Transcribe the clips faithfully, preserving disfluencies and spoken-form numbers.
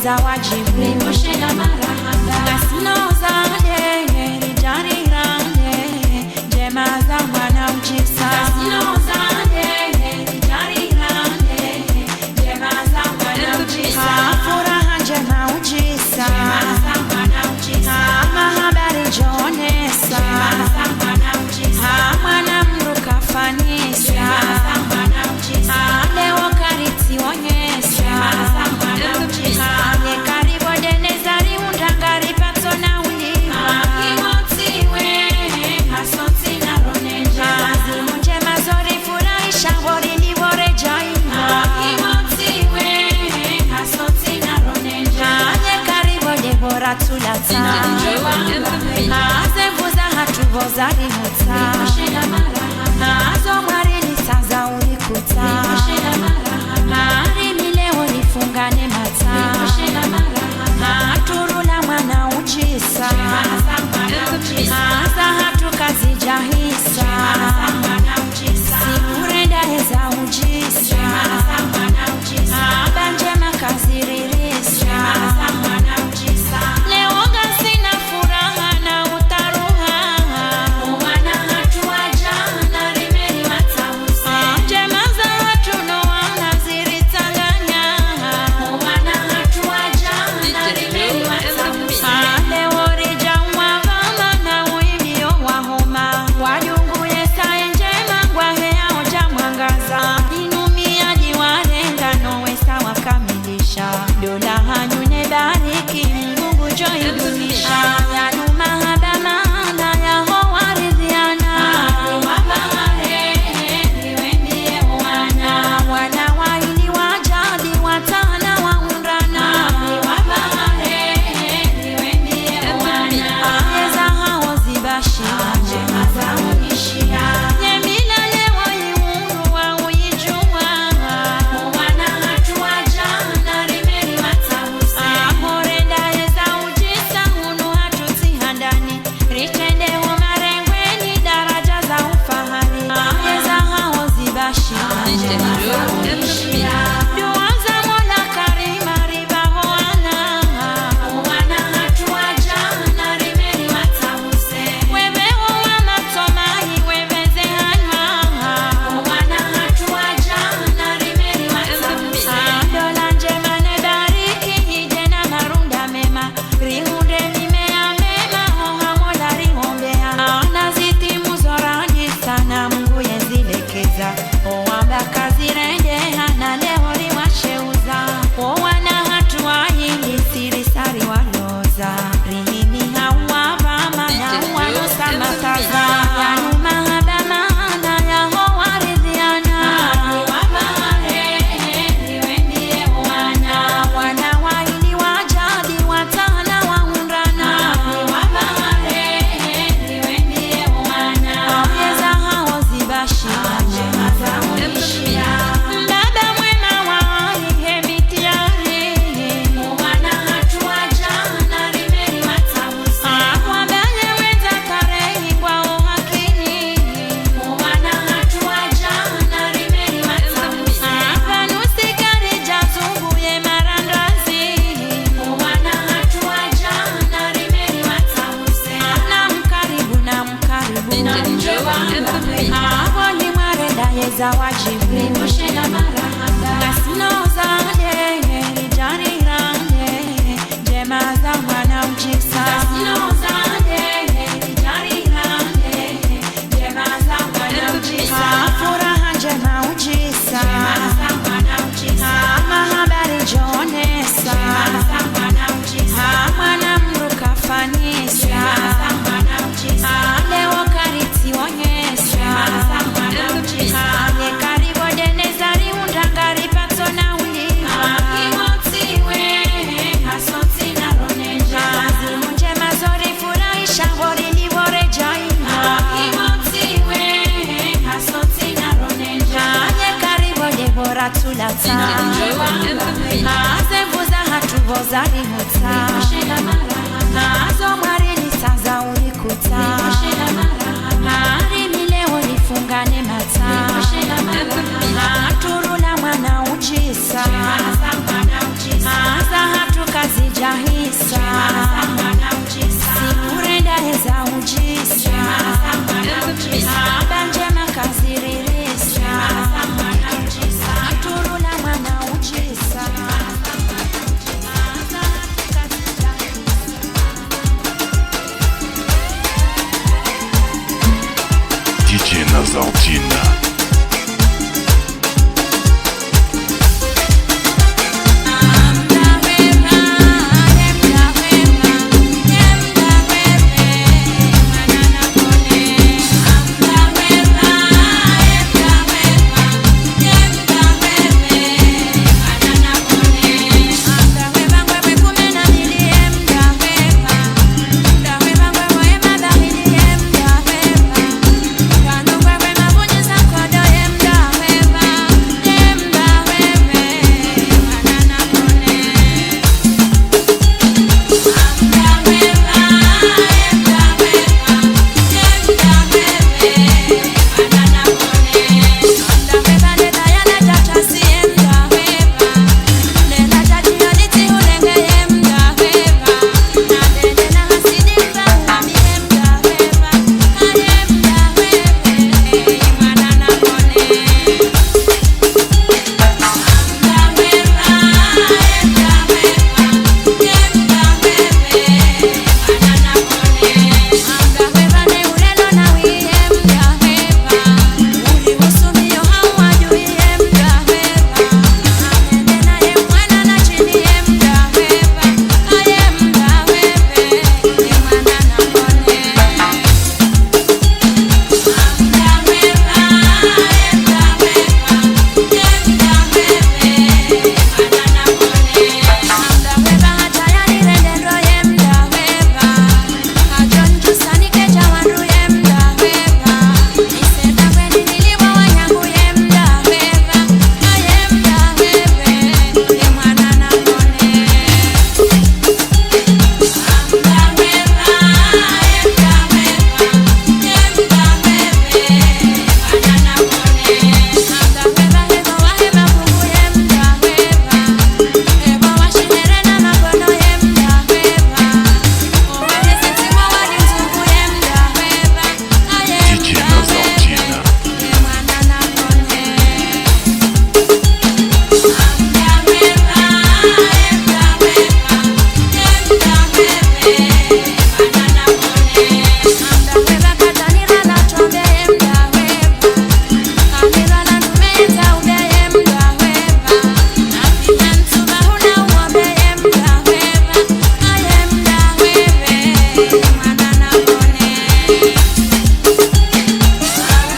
Za wadjibu. Ngasi no zande, ridjarirane, ndjema za mwana udjisa. Ha furaha ndjema udjisa. Ha mahaba ridjonesa. Ha mwana mdru kafanyisa. Ha leo karitsionyesa. Ha ye karibu deneza riunda ngari patso na ulima. Ha zindru ndjema zo rifurahisha ngori ni bore djaima. Ha ye karibu de bora tula tsa. Ha ze mvu za hatru bo za rimutsa. Ha zo mwari ni sa za urikutsa. Ha rimile wo rifungane matsa. Ha turu la mwana udjisa. Ha za hatru kazidjahisa. Sikurenda eza udjisa. Ha ba ndjema kaziririsa. Leo ngasina furaha na utaruha. Ndjema za hatru no wana ziritsanganya. Ha leo ridja uwa pvamana uimio wa homa. Wadungu yesa ndjema ngwahe ya udja mwangaza. Inumia diwarenga no wesa wakamilisha. Dola hanyu ne bariki Mungu ngudjo idumisha. Yanu mahaba mana yaho waridhiana. Wana waili wadjadi watana waundrana. Eza hao zibashi. Ye mila leo iwundru wa uyidjuwa. Wana hatru wadjana rimeri matsabusi. Amorenda eza udjisa hunu hatru tsi handani. Ritsende ho marengweni daradja za ufahari. Eza hao zibashi. Dua za Mola Karima ribaho wana. Wana hatru wadjana rimeri matsabusi. Webe ho wa matso mahi, webe ze hanwa. Wana hatru wadjana rimeri matsabusi. Dola ndjema ne bariki, idje na marunda mema. Rihundre mimea mema, ho ha Mola rihombea. Na zitimu zo ranyisa na Mungu yezilekeza. Owamba kazirende hana leo riwasheuza. Owana hatru wayili siri sari waloza. Rihimi hauwa pvamana walosa makaza. Yanu mahaba mana yaho waridhiana. Wana waili wadjadi watana waundrana. Eza hao zibashi. Mbaba mwema wahe mitihani. Wana hatru wadjana rimeri matsabusi. Wabale wendza tarehi ngwao hakini. Wana hatru wadjana rimeri matsabusi. Pvanu sikari djazungu ye marandrazi. Wana hatru wadjana rimeri matsabusi. Na mkaribu, na mkaribu. Abo ni mwarenda yeza wadjibu. Ngasi no zande, ridjarirane. Ndjema za mwana udjisa. Ha furaha ndjema udjisa. Ha mahaba ridjonesa. Ha mwana mdru kafanyisa. Ha leo karitsionyesa. Ha ye karibu deneza riunda ngari patso na ulima. Ha zindru ndjema zo rifurahisha ngori ni bore djaima. Ha ye karibu de bora tula tsa. Ha ze mvu za hatru bo za rimutsa. Ha zo mwari ni sa za urikutsa. Ha rimile wo rifungane matsa. Ha turu la mwana udjisa. Ha za hatru ka D J Nazardine. D J Nazardine.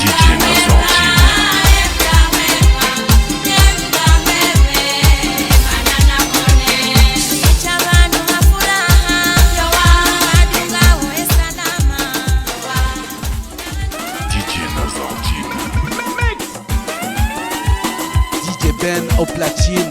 D J Nazardine. D J Nazardine. D J Ben au platine.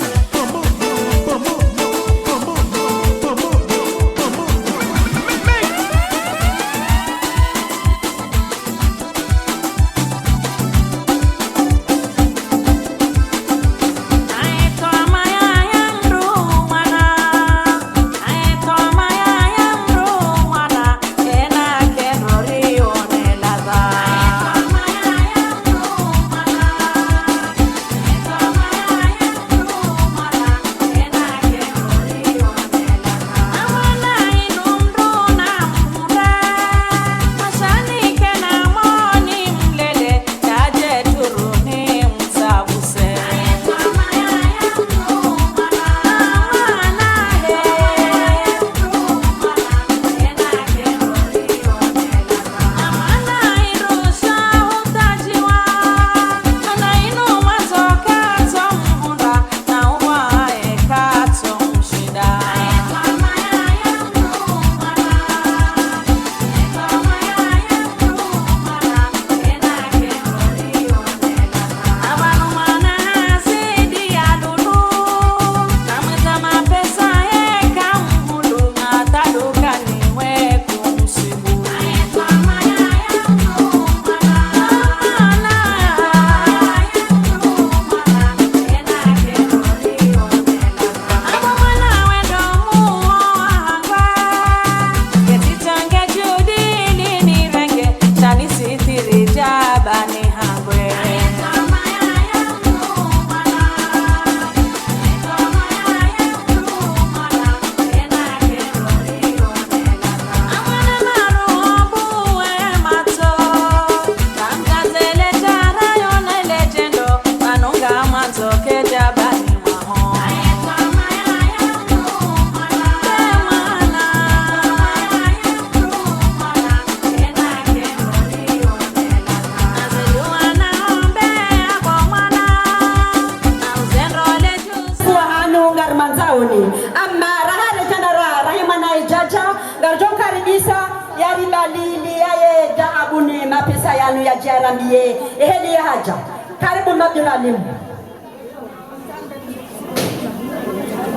Anu ya djarambiye, eheli ya hadja. Karibu Abdul Alim.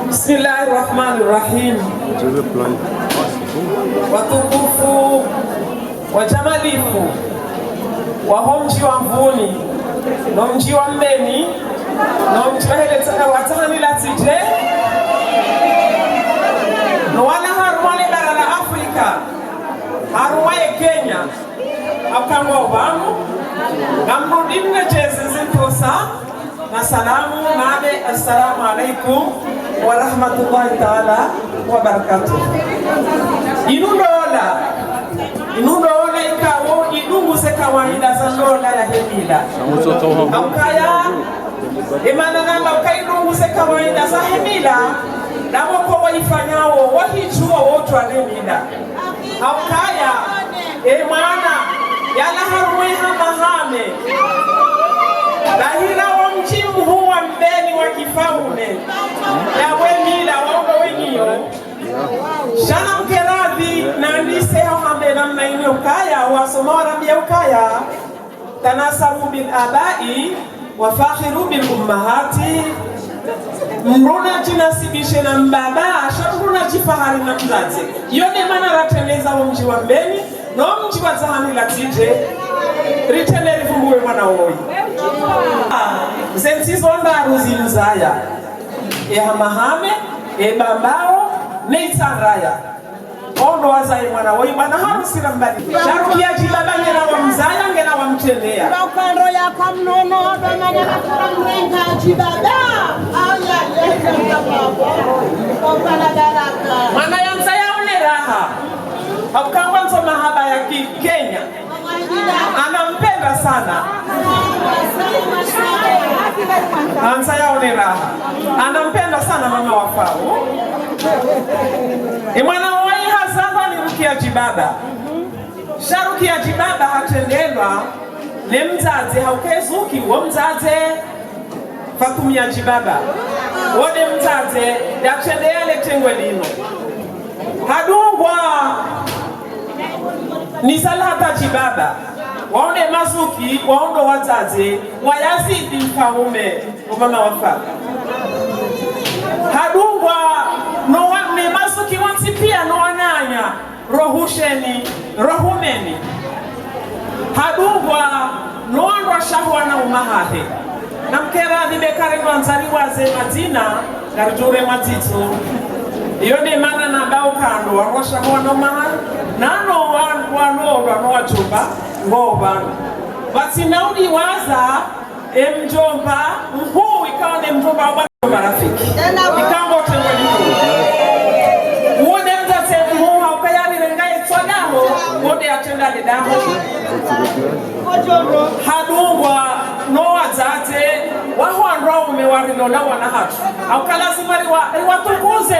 Bismillahir Rahmanir Rahim. Watukufu, wadjamalifu, waho mdji wa Mvuni, no mdji wa Mbeni, no mdji wa Heletsa, wa Tsahani la Tsidje, no wana harumwa le bara la Afrika, harumwa ye Kenya, Akangwa ubamu, ngamrudi mnedjeze zintrosa, na salamu, nabe, assalamu alaikum wa rahmatullahi taala wa barakatuh. Inu ndola, inu ndola ikawo, idungu ze kawaida za ndola ya hemila. Haukaya, emana namba uka idungu ze kawaida za hemila, nabo ko waifanyao, wahidjuwa wodjuwa hemila. Haukaya, e mwana, yalawa harumwa ye hamahame. Bahira wo mdji mhuu wa Mbeni wa kifaume. Yawe mila, wawo wenyewo. Sha namkeradhi, nandise hau hambe namna inu ukaya, wasoma warambiya ukaya. تناسبوا بالآباء وفاخروا بالأمهات. Mdru nadjinasibishe na mbaba, sha mdru nadjifahari na mdzadze. Iyo nde mana ratrendeza wo mdji wa Mbeni, no mdji wa Tsahani la Tsidje, ritrende rivumbuwe mwana woyi. Ze ntsi zo ndraru zimzaya. E hamahame, e bambao, ne itsandraya. Ondo wazaye mwana woyi, bwana harusi rambali. Sha Rukia Djibaba ngena wamzaya, ngena wamtrendeya. Bakando ya kamnono, ndo mana nakura mrenga Djibaba. Aya, ya, ya, ya, ya. Kwa baraka. Mwana yandza yaone raha. Haukangwa ndzo mahaba ya ki Kenya. Anampenda sana. Handza yaone raha. Anampenda sana mama wafao. E mwana woyi hazalwa ni Rukia Djibaba. Sha Rukia Djibaba hatrendelwa ne mdzadze hauka ezuki wo mdzadze Fatumia Djibaba. Wo nde mdzadze yatrendeya le tengwe linu. Hadungwa ni Salahata Djibaba. Wawo nde mazuki, wawo ndo wadzadze wa Yazidi mfaume, o mama wafa. Hadungwa no wa, ne mazuki wontsi piya no wananya. Rohusheni, rohumeni. Hadungwa, no wandru washahuwa na umahahe. Namkeradhi be kari ngwandzani waze madzina, ngaridjure madzitso. Iyo nde mana namba ukando, wandru washahuwa na umahahe. Nano wa, wano, wano wadjumba, ngo pvanu. Pvatsina udiwaza, e mdjomba, mhuu, ikao ne mdjomba wa marafiki. Ikao ngo tengwe linu. Wo nde mdzadze mhuu, haukaya rirenga itswa daho, wo nde yatrenda le daho. Hadungwa, no wadzadze, waho wandru waume warilola wana hatru. Hauka lazima riwa, riwatukuze.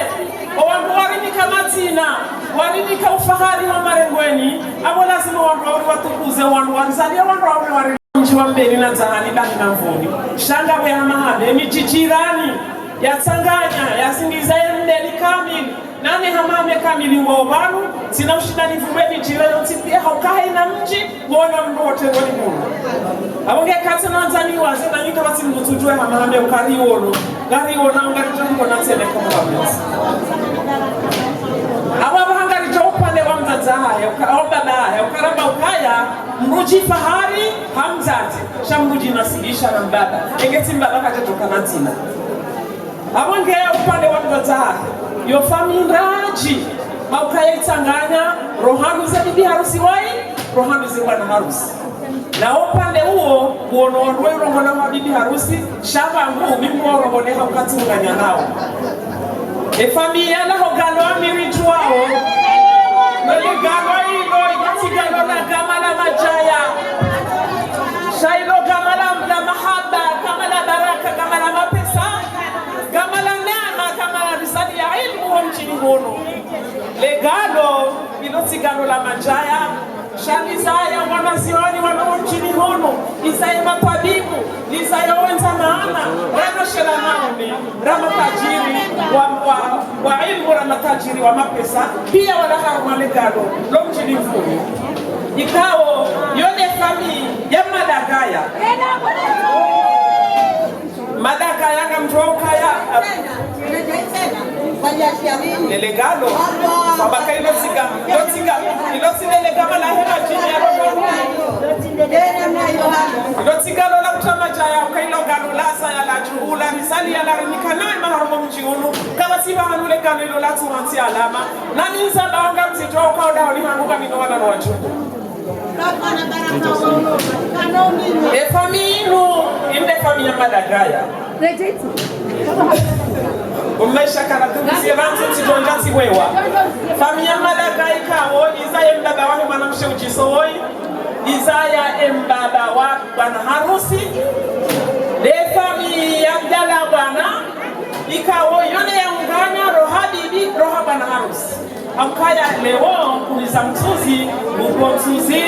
O wandru warinika madzina, warinika ufahari wa marengweni, abo lazima wandru wari watukuze, wandru wandzaliya wandru waume wari Mdji wa Mbeni na Dzahani bahi na Mvuni. Sha ngapvo ye hamahame, emidji jirani, yatsanganya, yazingiza ye Mbeni kamili. Nane hamahame kamili ngo pvanu, tsina ushinda nivumbe midji yontsi piya hauka hayina mdji, wona mdru wote ngoni munu. Abo nge katsi na wandzani waze na nyika watsi mdru tsudjuwe hamahame ukari wono, ngari wona, ngari djo hona tsena kama wapesi. Abo abo hangari djo upande wa mdzadze hahe, uka, o mbaba hahe, ukaramba ukaya, mdru djifahari, ha mdzadze, sha mdru djinasibisha na mbaba. Enge tsi mbaba kadjatoka na dzina. Abo nge upande wa mdzadze hahe. Yo famiyi ndradji. Hauka ye itsanganya, rohandu ze bibi harusi wayi, rohandu ze bwana harusi. Na upande uwo, uwo no wandru wayirongowa wa bibi harusi, sha pvangu, mi mdru warongowa hauka tsunganya nawo. E famiyi yalawa ho galo amiri djuwawo. Nole galo ilo, ikatsi galo la gama la madjaya. Sha ilo gama la, la mahaba, gama la baraka, gama la mapesa, gama la neema, gama la riziki ya ilmu ho mdjini hunu. Le galo, ilo tsi galo la madjaya. Sha lizaya wanazioni wanu ho mdjini hunu, lizaya matwabibu, lizaya wendza maana, wanaoshela maoni, ra matajiri wa, wa, wa ilmu, ra matajiri wa mapesa, piya walawa harumwa le galo lo mdjini Mvuni. Ikao, yo nde famiyi, Ya Madagaya. Madagaya ngamdjuwa ukaya, eh, lele galo. Saba ka ilo tsi ga, ilo tsi ga, ilo tsi lele galo la hema djini ya roho. Ilo tsi galo la kutama djaya, uka ilo galo la saya la djuhula, misali ya la rinika nayi maharumu mdji unu, kapvatsi pvahanu le galo ilo la tsuhantsi alama, nani nzaba wanga mzidjuwa uka oda honi hangu kamino wana no wadjuhu. E famille inu, inde famille ya Madagaya. Umaisha kana tukusie pvantsi tsidjondja tsi wewa. Famille ya Madagaya ikawo, iza ye mbaba wahe mwanamshe udjiso woyi. Iza ya ye mbaba wa bwana harusi. De famille ya Abdallah bwana. Ikawo, yone ya unganya roha bibi, roha bwana harusi. Haukaya leo kuliza mtsuzi, uko mtsuzi.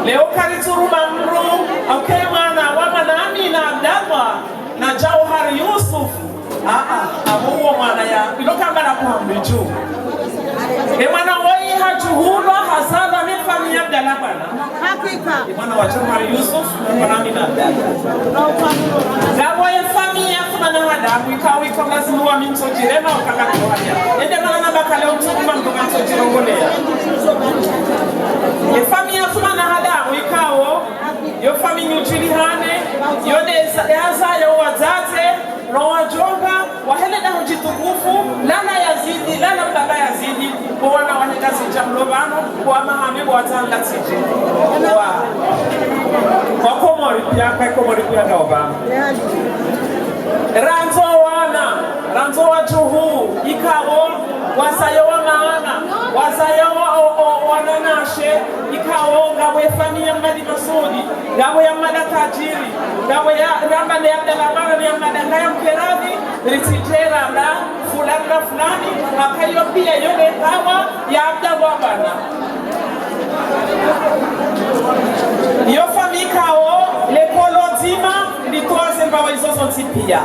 Leo karitsuruma mdru, hauke mwana wa mwanami na Abdallah, na Jauhar Yusuf. Aa, abo uwo mwana ya, ilo kamba la kuhambi dju. E mwana woyi hadjuhulwa, hazalwa ne famille ya Abdallah bwana. Hakika. Mwana wa Jauhar Yusuf, mwana Amina Abdallah. Ngapvo ye famille ya Fumana Hadamu, ikawo iko lazima wa mintso djirema, ukanga kuhaya. Ende mana na bakale omtsuku mambo mantso djirongoleya. Ye famille ya Fumana Hadamu, ikawo, yo famille nyudjulihane, yo neza, yaza, yo wadzadze, no wadjomba, wahele daho djitukufu, lala Yazidi, lala mbaba Yazidi, bo wana wahe Ngazidja mlo pvanu, bo wa Mahame, bo wa Tanga tsidji. Wa, wa Komori piya, kwa Komori piya ngapvo pvanu. Randzo wana, randzo wadjuhu, ikawo, wazayo wa maana, wazayo wa, o, o, wananashe, ikawo, ngapvo ye famille ya Mmadi Masudi, ngapvo ya Mmadi Tajiri, ngapvo ya, ramba ne ya Abdallah bwana ne ya Mmadi Ngaya Mkerabi, ritsidjera nda, fulani na fulani, haka iyo piya yo ne hawa ya Abdallah bwana. Yo famille ikawo, lekolo dzima, litowa ze mbawa izo zontsi piya.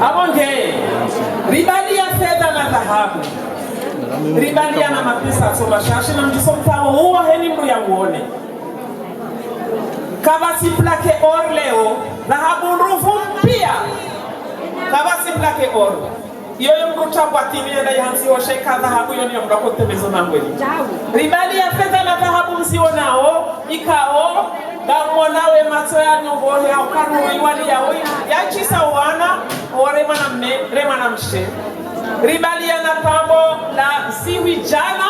Abo nge, ribaliya fedha na dhahabu. Ribaliya na mapesa tso mashashi na mdjiso mtawo uwa heni mdru ya uone. Kapvatsi plaque or leo, dhahabu nruvu mpiya. Kapvatsi plaque or. Iyo yo mdru tsangwa tini yenda yihantsi hoshe ka dhahabu yo ni yo mdru akotemezo na ngweli. Ribaliya fedha na dhahabu mzionao, ikawo, ngamwonao ye matso ya nyongohe, hauka nuru iwaliya woyi, yadjisa wana, o re mwanamme, re mwanamshe. Ribaliya na pambo la ziwi djana,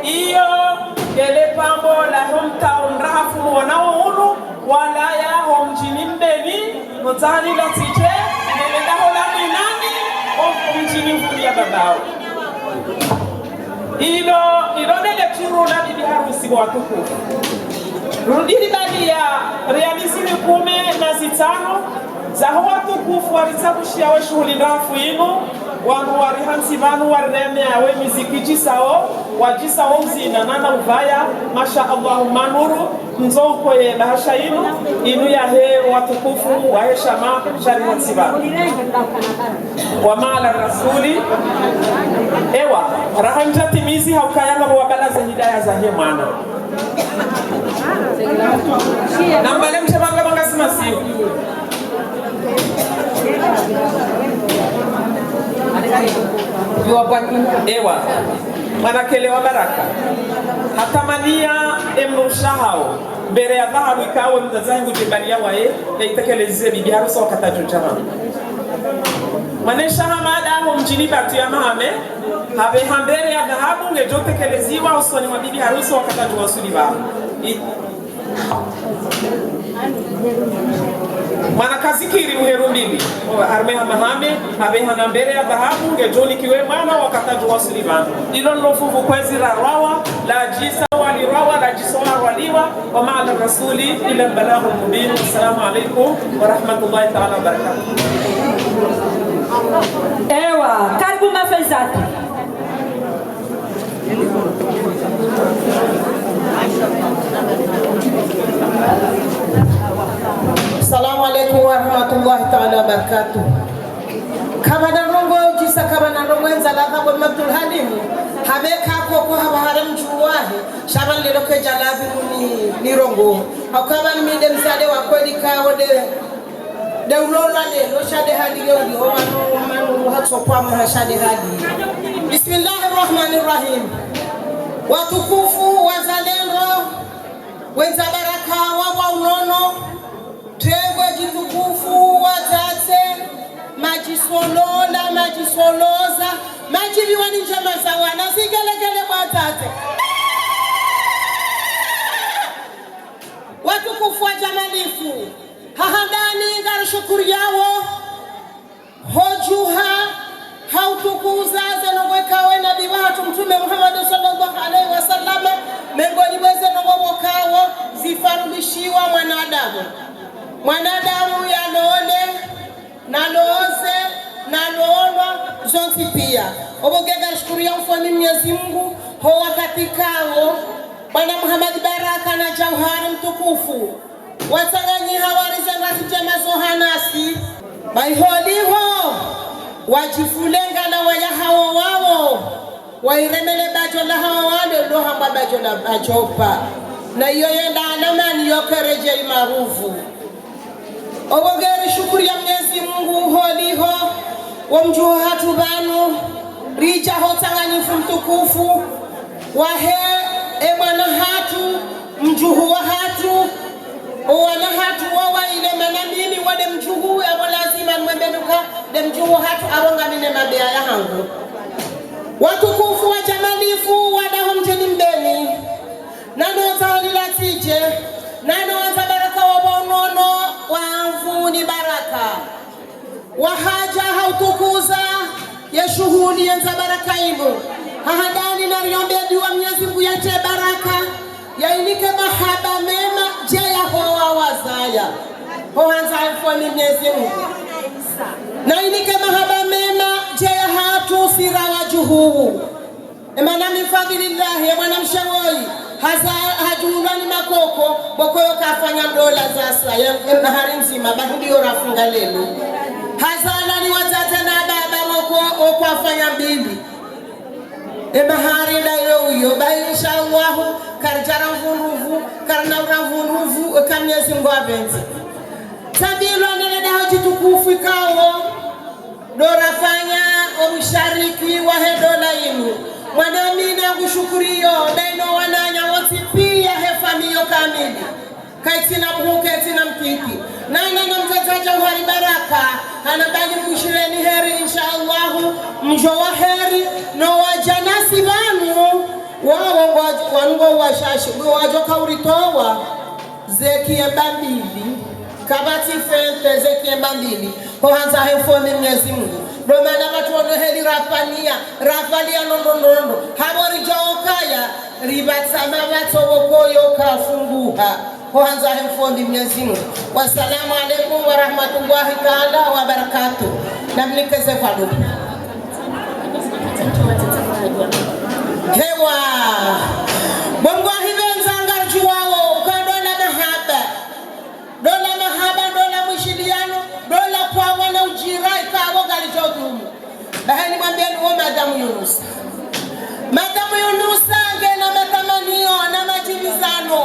iyo, ngele pambo la ho mtawo mrahafu muonao unu, walaya ho mdjini Mbeni, no dzani la tite, ngele daho la Mwinani, ho mdjini Mvuni ya Babao. Ilo, ilo ndele turu la bibi harusi bo watukufu. Rudi ribaliya, riali zihwi kume na zitsano, zaho watukufu waritsakushiya we shuhuli ndrafu inu, wandru warihantsi pvanu warireme awe miziki djisao, wadjisao uzina nana uvaya, masha Allah, manuru, ndzo ukoye bahasha inu, inu yahe watukufu, wahe shama, sharihantsi pvanu. Wa maala rasuli, ewa, raha ndja timizi haukaya ngapvo wabala ze hidaya zahe mwana. Nambale mtse banga banga simasiyo. Ewa, mwana kele wa baraka. Hatamaniya emrusha hawo. Mbere ya dhahabu ikawo mdzadze hangu djibaliya waye, ya itekeleze bibi harusi wakati djo djama. Mwanesha hamada ho mdjini batu ya Mahame, hapveha mbere ya dhahabu ngedjo tekeleziwa usoni mwa bibi harusi wakati djo wasuli pvanu. I- Mwana kazikiri uheru mbili, harumwa ha Mahame, hapveha na mbere ya dhahabu ngedjo nikiwe mwana wakati djo wasuli pvanu. Ilo ndo fuvu kwezi la rwawa, la djisa walirwawa, la djiso warwaliwa, وما على الرسول إلا البلاغ المبين. السلام عليكم ورحمة الله تعالى وبركاته. Ewa, karibu ma Faizati. Assalamu alaikum warahmatullahi taala wabarakatuh. Kapvana ndrongo udjisa, kapvana ndrongo endzala, kapvo Abdul Halimu, hapveka koko hapvaha re mdjuhu wahe, sha pvanu lelo Djalabi muni, nirongowe. Hauka mi nde mzade wa kweli kawo nde, nde ulolwa leo, sha nde hali yo uliyo, wanu, wanu, hatso kwa mwa sha nde hali. Bismillahir Rahmanir Rahim. Watukufu, wazalendo, wendza baraka, wa, wa unono, tengwe djitukufu, watsatse, madjisolola, madjisoloza, madjiviwa ni ndjema za wana, zigelegele watsatse. Watukufu wa djamalifu, ha handani ngarishukuriyao, ho djuha, ha utukuza ze ndrongoo ikao ye Nabi wahatru Mtrume Muhammad swallallahu alayhi wa sallam, mengoni mwa ze ndrongoo ikao zifarudishiwa mwanadamu. Mwanadamu yalole, naloze, nalolwa, zontsi pia. Opvo nge ngarishukuriyo mfaume Mnyezi Mungu, ho wakati ikao, Bwana Muhammad Baraka na Jauhari mtukufu, watsanganyiha warize ngazi ndjema zo hanasi. Bahi holiho, wadjifulengana waya hawo wawo, wayiremele badjo la hawo walo, lo hamba badjo la badjo pa. Na iyo yenda alamani yo keredje imaruvu. Opvo ngarishukuriyo Mnyezi Mungu holiho, wo mdjuhu hatru pvanu, ridja ho utsanganyifu mtukufu, wahe, e mwana hatru, mdjuhu wahatru, o wana hatru wo waili mana mimi wo nde mdjuhu, apvo lazima nimwambe nuka, nde mdjuhu hatru, apvo ngamina mabeya yahangu. Watukufu wa djamalifu, wadaho mdjini Mbeni, nano wandza holilatidje, nano wandza baraka wa pvo unono, wa mvuni baraka. Wahadja ha utukuza ye shuhuli yendza baraka inu. Ha handani nariombe duwa Mnyezi Mungu yatre baraka, yayinike mahaba mema, dje ya ho wawazaya. Ho handza ha mfaume Mnyezi Mungu. Na yinike mahaba mema, dje yahatru sira wadjuhu. Emana min fadhlillahi, ye mwanamshe woyi, haza, hadjuhulwa ni makoko, boko yo kafanya ndola zasa, ye, ye mahari ndzima, bahi ndiyo rafunga leo. Hazalwa ni wazaza na baba boko, o kwafanya mbili. Emahari nda yo uyo, bahi insha Allahu, karidja ra mvunruvu, karina ura mvunruvu, eka Mnyezi Mungu apvendze. Tsambilwa nele daho djitukufu ikao, ndo rafanya omushariki wahe ndola inu. Mwanami nangushukuriyo, ndaino wananya wontsi pia he famiyi yo kamili. Kaitsina mhuu, kaitsina mtiti. Nana na mdzadze Jauhari Baraka, hana bali mbushireni heri, insha Allahu, mdjo wa heri, no wadja nasi pvanu, wawo ngwa-, wanu ngo washashi, ngo wadjo kauritowa. Ze kiyemba mbili, kapvatsi fente, ze kiyemba mbili. Ho handza he mfaume Mnyezi Mungu. Ndo mana pvatsu ono heli rapvaniya, rapvaliya nondo nondo. Hapvo ridjo okaya, ripvatsa mapvatso boko yo kafunguha. Ho handza he mfaume Mnyezi Mungu. Wassalamu alaikum warahmatullahi taala wabarakatuh. Namnikeze kwa dua. Hewa. Bo ngwahipvendza ngaridjuwao, uka ndola mahaba. Ndola mahaba, ndola mwishiliyano, ndola kwawana udjira, ikao ngalidjo dumu. Bahi nimwambiyeni wo Madamu Yunusa. Madamu Yunusa ngena matamaniyo na madjimizano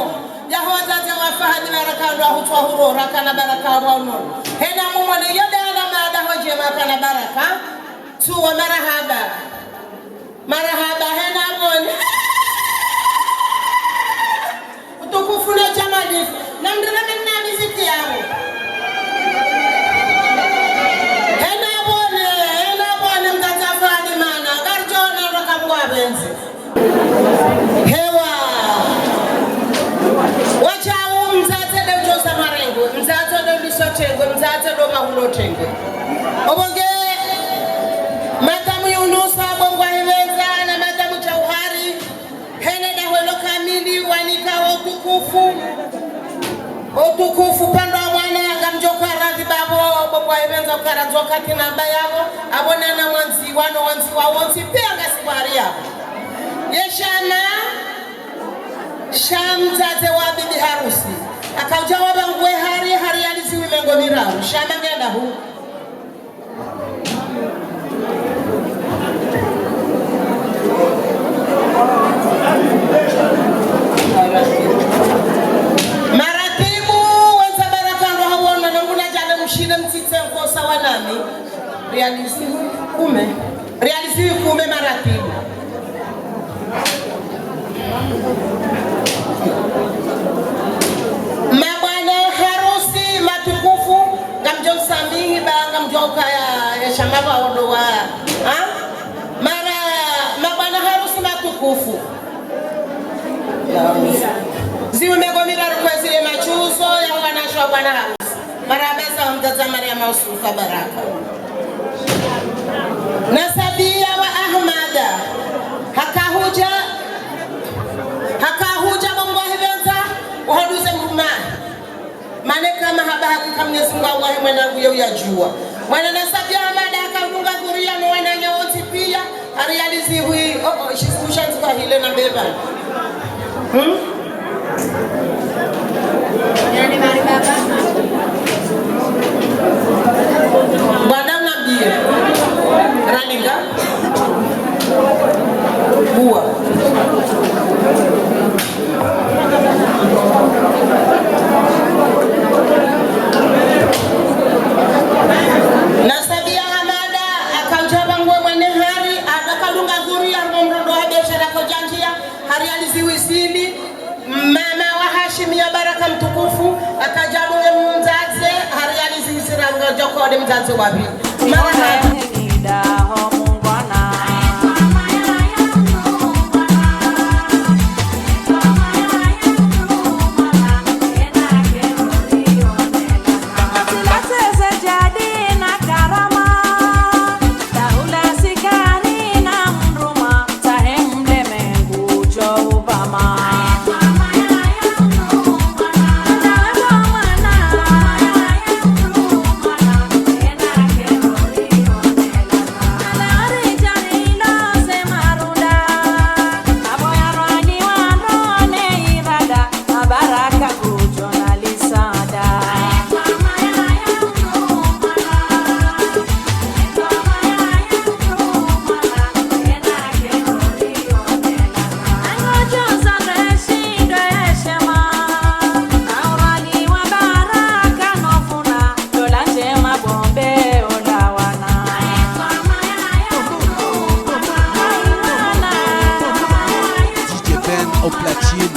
ya ho wazaza wa Fahadi Baraka ndo ahutwa huro, rakana baraka wa unono. Hena mumone yo nde alama ya daho ndjema kana baraka. Tsuwa marahaba. Marahaba, hena moni. Utukufu no djamalifu. Namrira menna miziki yawo. Hena moni, hena moni mdzadze Fahadi mana. Ngaridjo ona roka mwa benzi. Hewa. Wadjau mdzadze nde udjoza marengwe, mdzadze nde uliso tengwe, mdzadze ndo mahulo tengwe. Opvo nge Madamu Yunusa, bo ngwahipvendza, na Madamu Jauhari, hene daho lo kamili, wanika utukufu. Utukufu pvandza mwana, ngamdjo karadhi babo, bo ngwahipvendza ukaradhi wakati namba yapvo, apvo nana mwandziwa, no wandziwa wontsi, pia ngasi bwari yapvo. Ye shama, sha mdzadze wa bibi harusi. Akaudja wapvangwe hari, hari yaliziwi mengo miraru. Shama ngena hu. Waondo wa, ha? Mara, mabwana harusi matukufu. Ziwume go miraru kwezi le majuzo ya wanashe wa bwana harusi. Marahaba za mdzadze Mariama Usufa Baraka. Nasabia wa Ahmada. Haka hudja, haka hudja bo mngwa hipvendza, uhaduze mrumahe. Mana eka mahaba hakika Mwenyezi Mungu Allah mwenye nguvu ya udjua. Mwana Nasabia Ahmada haka udunga dhuria no wananya wontsi pia, ha réalisé wi, oh, oh, shisku shandzika hile na mbeba. Hmm? Bwana Nabi, ralinga. Bua. Nasabia Ahmada, haka udja pvangwe mwenye hari, haka udunga dhuria, harumwa mrondo wa biashara haka udjandjia, ha réalisé wi sini, mama wa Hashimia Baraka mtukufu, haka udja pvangwe mdzadze, ha réalisé wi siranga djoko de mdzadze wa pvi. Marahaba. D J Ben au platine.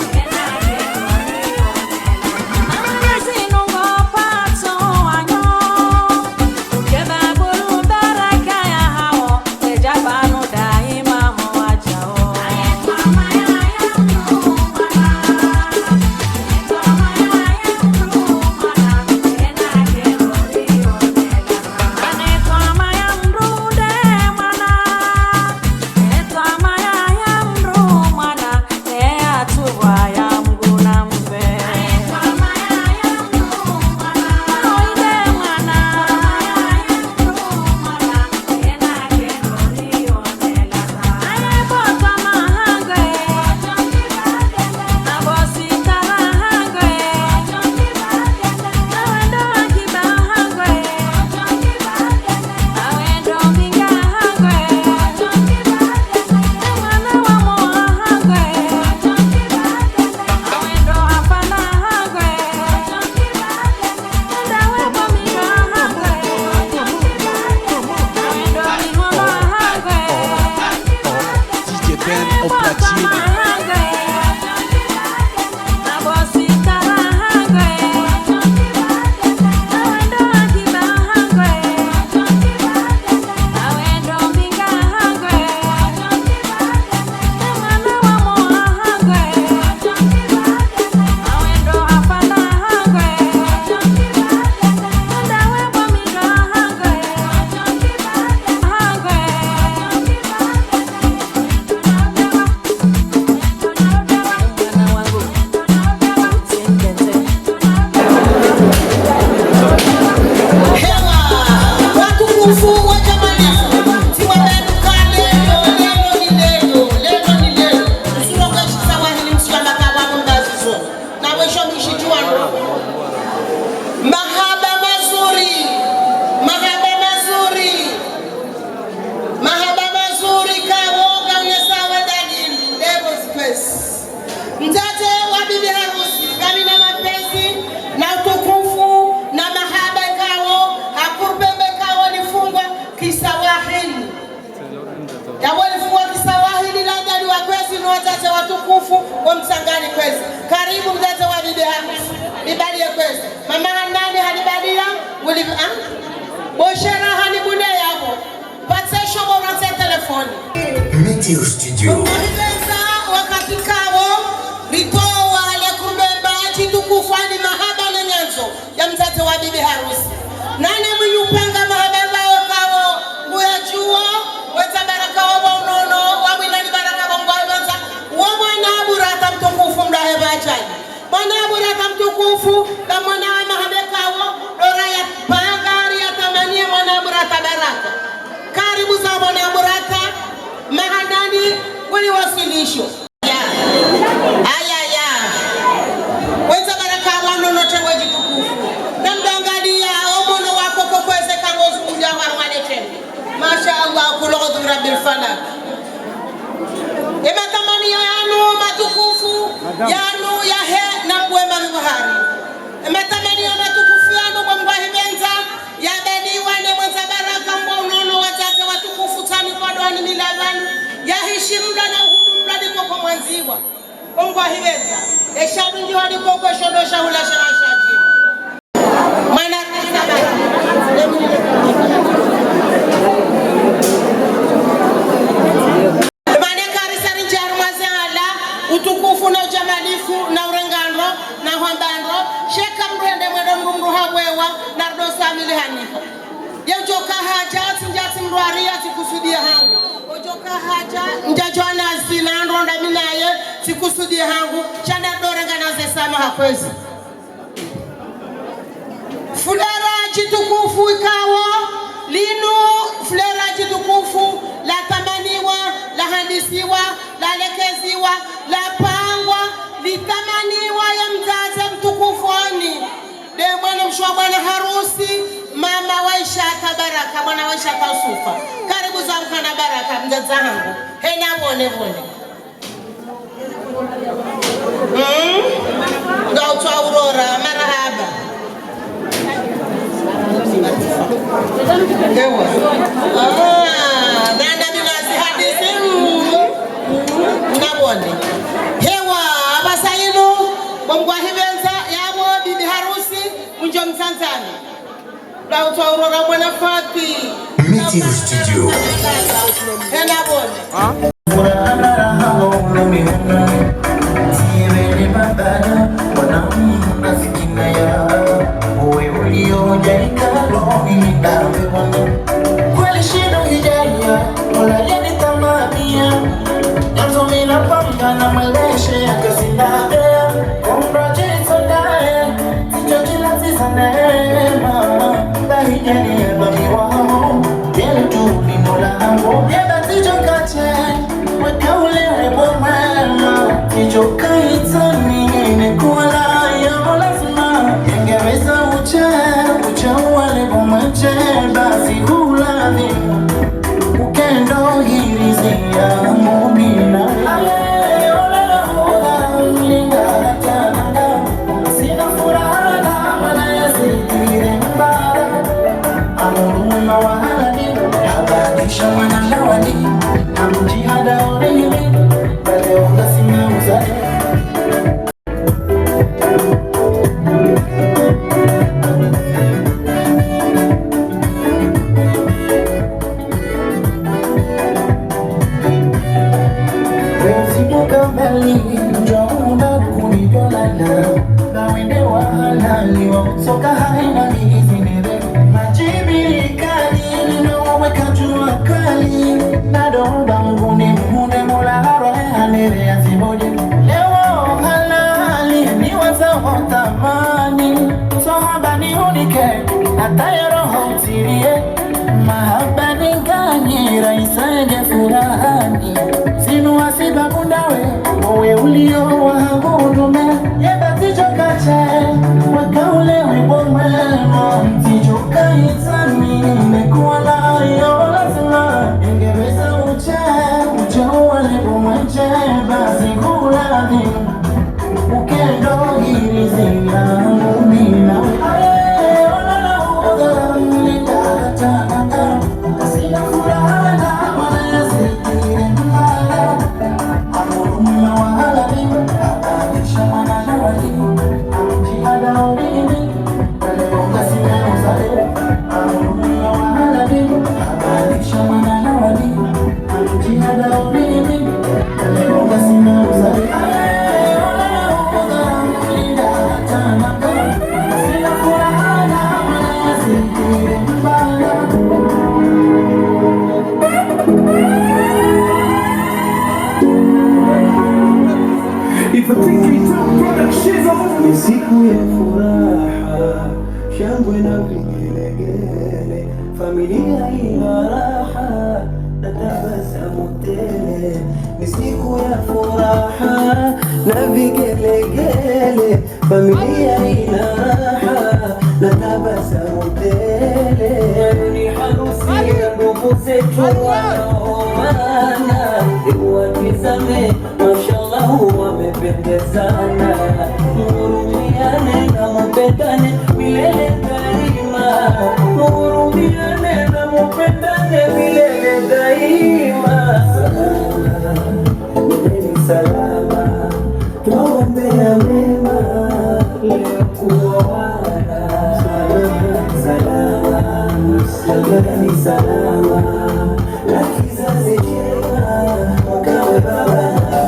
D J Ben au platine. Hewa, watukufu wa jamani, si wa benu ka leo, leo ni leo, leo ni leo. Msulonga shisa wahili msulama kawa mbazizo. Na wesho mshidjuwano. Mahaba mazuri, mahaba mazuri. Mahaba mazuri kawo ngaunesawo dalili, leo space. Mdzadze wa bibi harusi, ngamina mapenzi na utukufu na mahaba kawo, hakurupembe kawo lifungwa kiswahili. Yawo lifungwa kiswahili la dali wa kwezi no wadzadze watukufu, wa Mtsangani kwezi. Karibu mdzadze wa bibi harusi, libaliye kwezi. Mama Hanani halibalia, uli, ah? Boshera hani bune yabo. Studio. Mwahibenza wakati kawo, ritowa le kumbe mba shitukufu ni mahaba na nyandzo ya mdzadze wa bibi harusi. Nane mwinyi upanga mahaba mbawo kawo, nguyadjuwo, wetsa baraka wo bo unono, wa mwinani baraka bo ngwahibenza, wo mwana Burata mtukufu mlahe bajani. Mwana Burata mtukufu, na mwana wa mahabe kawo, dora ya panga, ri ya tamaniye mwana Burata baraka. Karibu za mwana Burata, mahanani, kuli wasilisho. Ya. Aya, ya. Wetsa baraka wa nono tewe shitukufu. Na mdangaliya, o mono wako kokweze kangozu kuja wa rwale tewe. Masha Allah, kul a'udhu birabbil falaq. Ematamaniyo yanu matukufu, yanu yahe na mbwe mabahari. Ematamaniyo matukufu yanu bo ngwahibenza, yabaliwa ne mwendza baraka mbo unono wadzadze watukufu tsani kwa dwani milabani, yahishimlwa na uhudumlwa ni koko mwandziwa. Bo ngwahibenza, eshadu njiwa ni koko shodo shahula shahashaji. Mwana Mane karisa rinjaru mwaze ala, utukufu na ujamalifu na urengandro na hwambandro, sheka mdru hende mwendo mdru mdru habwewa, na rudo samili hanifa. Ye ujoka haja, tsinja tsi mdru ari ya tsi kusudi ya hangu. Ujoka haja, nja jwana zina ndronda minaye, tsi kusudi ya hangu, shana dorenga na ze sama hakwezi. Fulera shitukufu ikawo, linu fulera shitukufu, latamaniwa, lahandisiwa, lalekeziwa, lapangwa, litamaniwa ya mdzadze mtukufu ani. De mwana mshe wa bwana harusi, mama wa Ishata Baraka, mwana wa Ishata Usufa. Karibu za mkana baraka, mdzadze hangu. Hena bone bone. Mm? Ngautswa urora, marahaba. Ewa. Ah, nana minazi hadisi. Mm. Nabone. Hewa, apvasa inu, bo ngwahibenza, yabo bibi harusi, unjo mtsandzani. Ngautswa urora mwana Fati. Meeting Studio. Hena bone. Ni siku ya furaha, shangwe na vigelegele, familia ina raha na tabasamu tele. Ni siku ya furaha na vigelegele, familia ina raha na tabasamu tele. Ni harusi ya ndugu zetu wanaoana, watizame, mashallah, wamependezana. Muhurumiane na mupendane milele daima. Muhurumiane na mupendane milele daima. Salama, nendeni salama, twaombea mema leo kuoana. Salama, nendeni salama, na kizazi chema, mkawe baba na mama.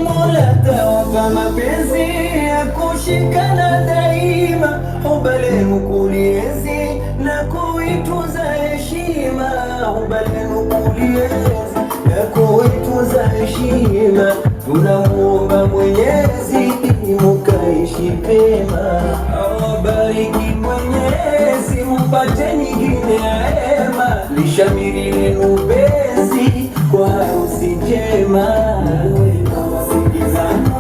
Mola tawapa mapenzi ya kushikana daima, huba lenu kulienzi na kuitunza heshima, huba lenu kulienzi na kuitunza heshima. Tunamuomba Mwenyezi mukaishi pema, awabariki Mwenyezi, mupate nyingine ya hema, lishamiri lenu penzi kwa harusi njema. Muwe na masikizano,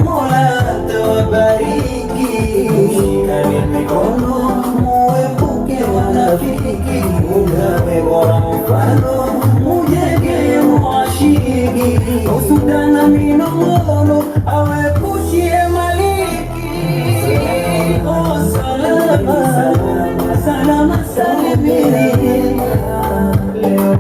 Mola atawabariki. Mushikane mikono, muepuke wanafiki, mugawe bora mfano, mujenge muashiki. Usudana minong'ono, awe kushie maliki. Oh, salama, salama salimini. Leo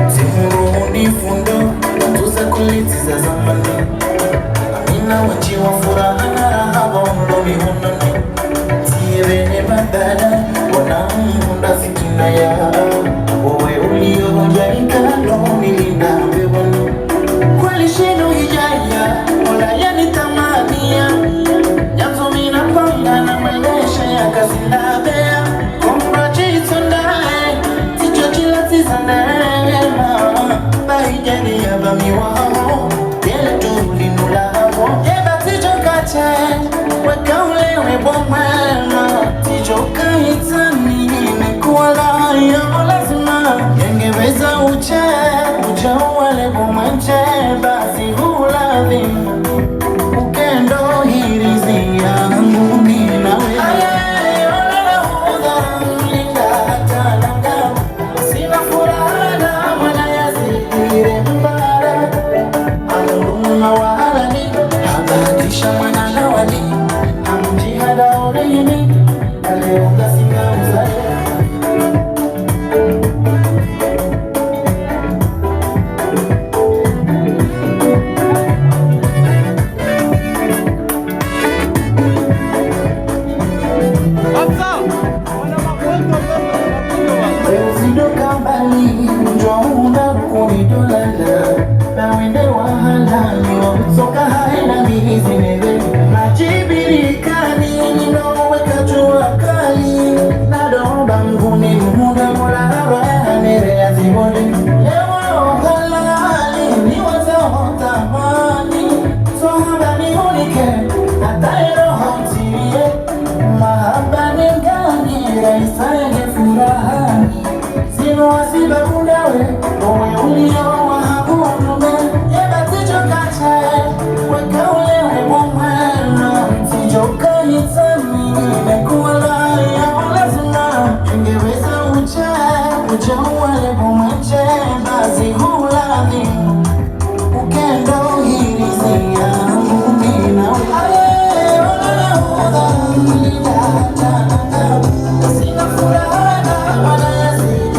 Tsimuru ni fundo, tuza kuliti za zamani. Amina wanji wa furaha na raha wa ulo mihononi. Tiye bene madana, wana munda fitina ya. Wowe ulio jaika no milinda mbewani. Kweli shinu hijaya, Mola yanitamania. Yanzo mina panga na maesha ya kazi ndabea. Komba jitso ndae, tijo jila tiza neema. Bahijani ya bami waho, yele tuli nulaho. Yeba tijo kache, weka ulewe bo mwema. Tijo kaitsa nini mekuwala ya lazima. Yenge beza uche, uche uwale bo mwenje, basi hulavi. Ukendo hirizi yangu mi nawe. Aye, ola hudha, linda hata nanga. Sina furaha na mwana yazidire mbara. Aluma wa halali, habadisha mwana na wali. Amjihada orihimi, ale unga singa uzale. Usidoka mbali, njoo unda kuni dolala. Na wende wa halali, wa kutoka haina mihizi nebe. Majibiri kani, nino weka jua kali. Na domba nguni, muda mola, rawa ya nere ya ziboni. Ewa halali, ni waza hotamani. Sohaba ni hunike, hata ero hotiriye. Mahaba ni ngani, raisa yenge furahani. Sino wasiba Ulewe, owe ulio wa habu wa mume, ye bati djo kache, weka ulewe bo mwema, tsidjo kanitsa mi, mekuwa la ya ulazima, ngeweza udje, udje uwale bo mwenje, basi hulazimu. Ukendo hirizi yangu mina. Aye, wala na huda, sina furaha na wala yazidi.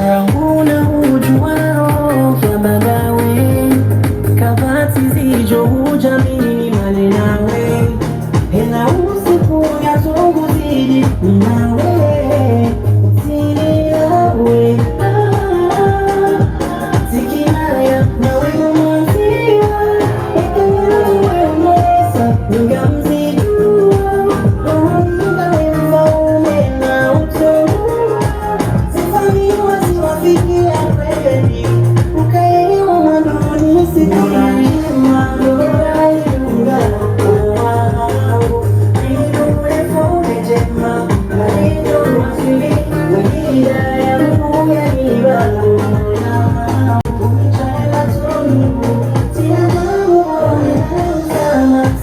Rangu na udjuwa roho ya bagawe, kapvatsi zidjo udja mimi male nawe. Hena usiku ya tungu zidi, mi nawe, tsini nawe. Ah, tsikimaya, nawe ngumwandziwa, eka ngena tuwe mwesa, ningamzidua, oh, ninga we mfaume na utolua.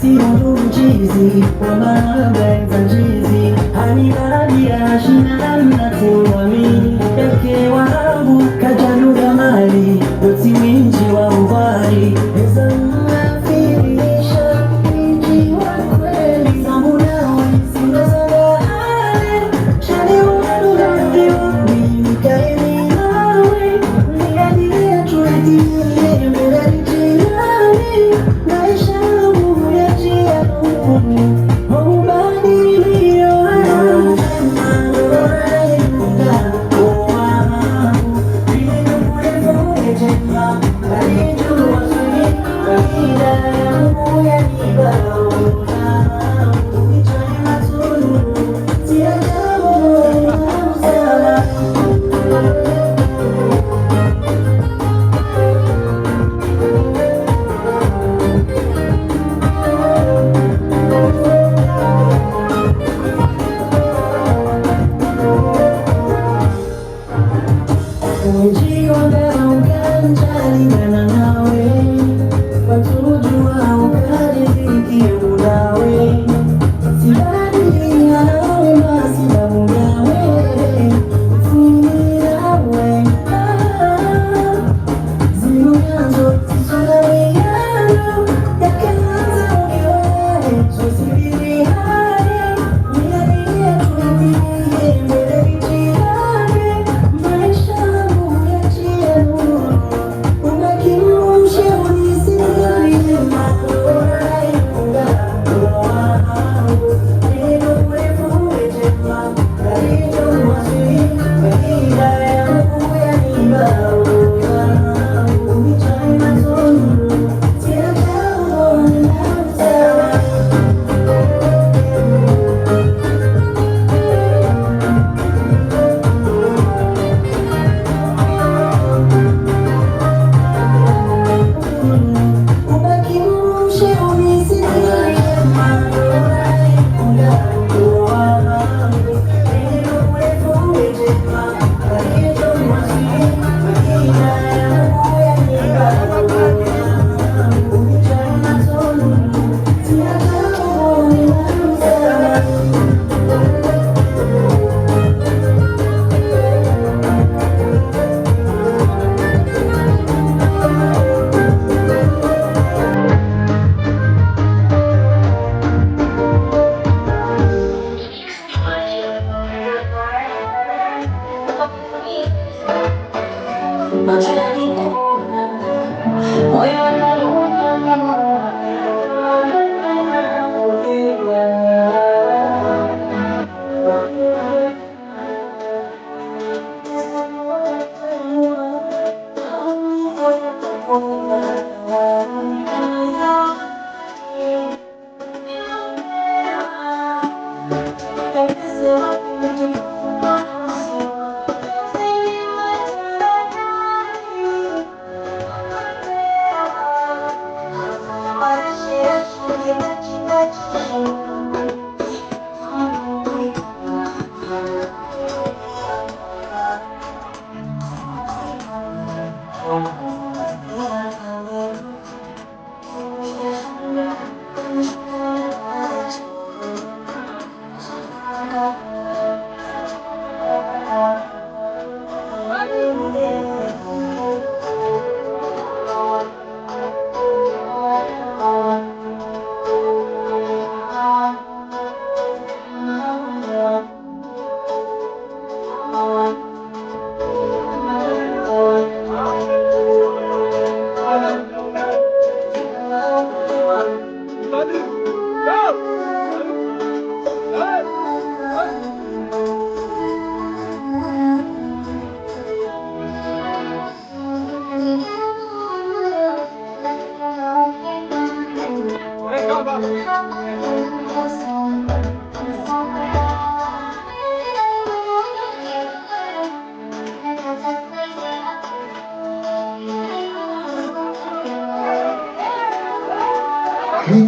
Sirundu mdjizi, wa mahaba eza ndjizi, hani babi ya shina namna tuwamini, yake wangu, kajalu ya mali, wote winji wa ubari, eza mnafirisha, winji wa kweli, zamuna, singo za bahari, shani wa dunia, mimi kaini nawe, mimi ya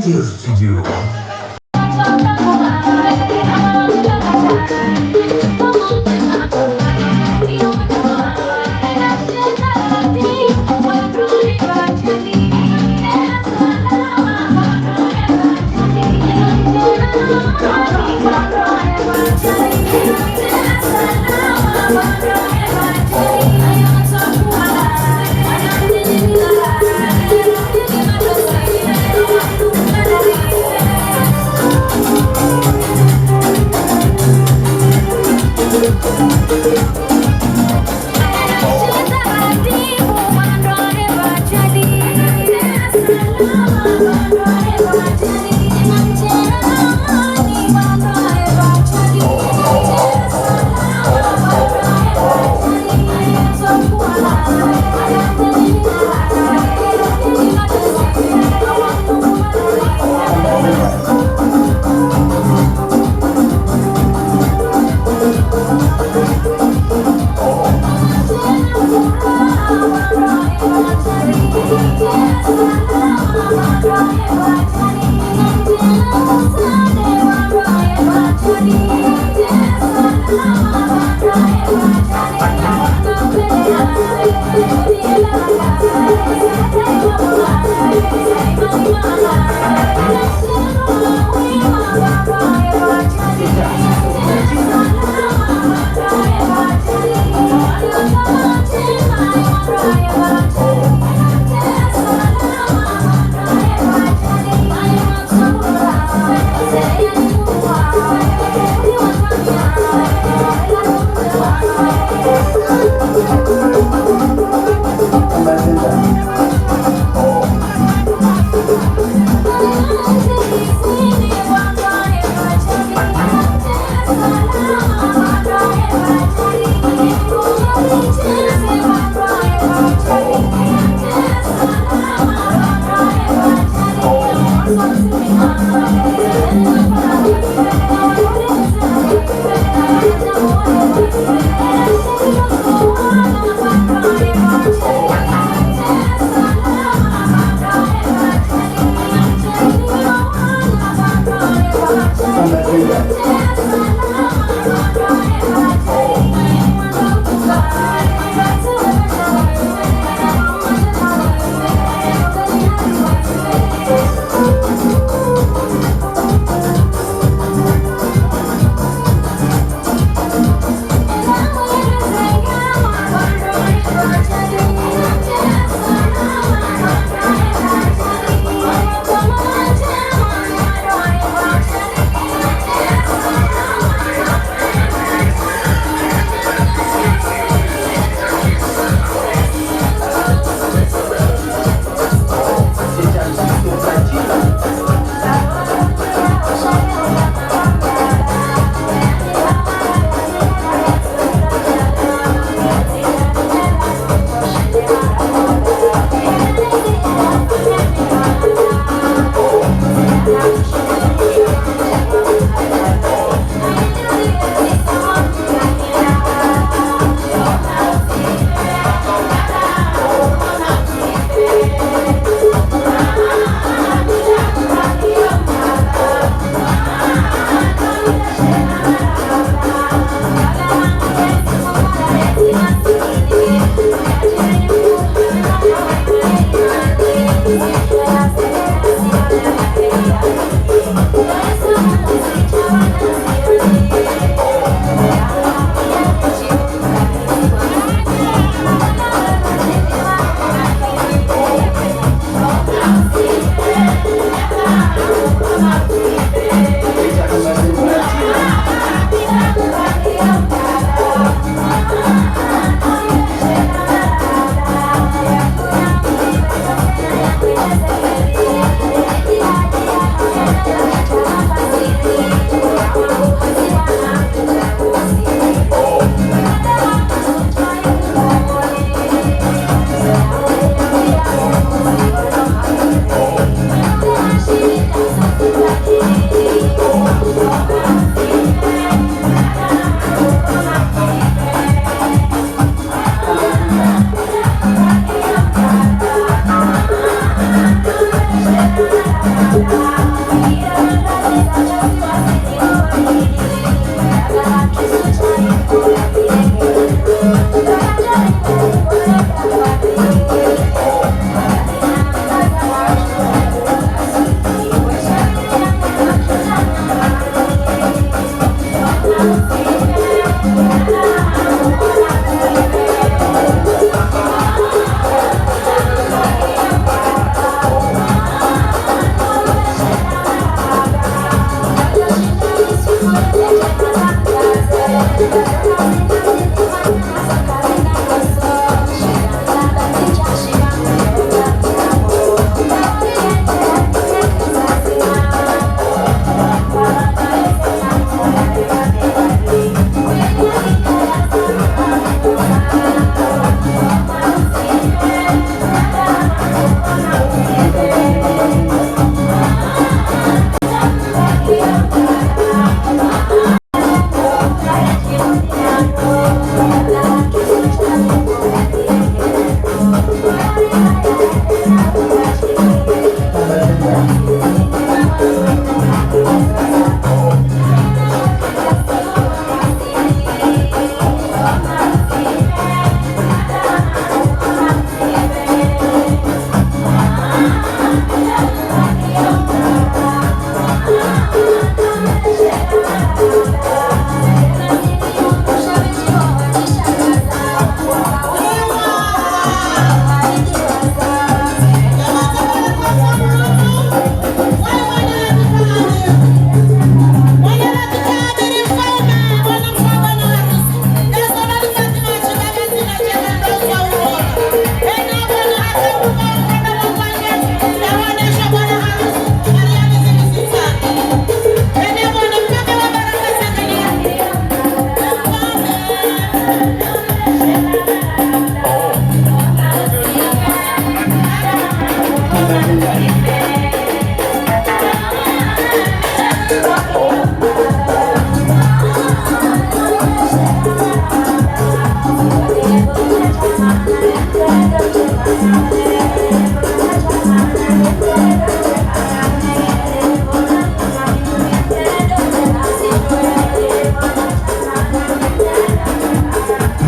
Studio.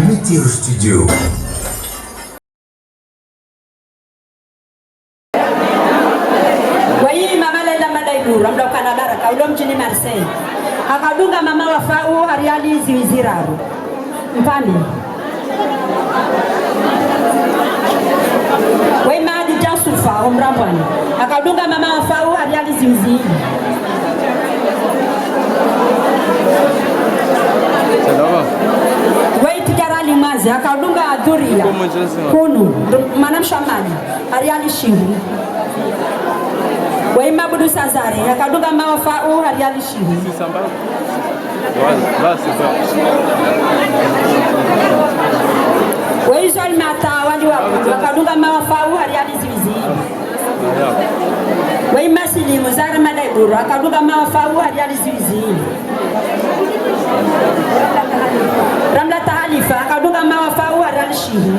Météo Studio. Wayi mama Laila Madaiduru, mdru wa ukana baraka, ulo mdjini Marseille. Hakadunga mama Wafau ha riali ziwi ziraru. Mpambe. Wayi Madi Jansufa, ho Mrambwani. Hakadunga mama Wafau ha riali ziwi zili. Wayi Tijara Limazi, hakadunga Dhuria. Kunu, mwanamshe wa Mali, ha riali shiwi. Wayi Mabudu Sazare, hakadunga mama Wafau ha riali shiwi. Wayi Zolmata Wali Wabudu, hakadunga mama Wafau ha riali ziwi zili. Wayi Masilimu Zara Madaiduru, hakadunga mama Wafau ha riali ziwi zili. Ramla Tahalifa, hakadunga mama Wafau ha riali shiwi.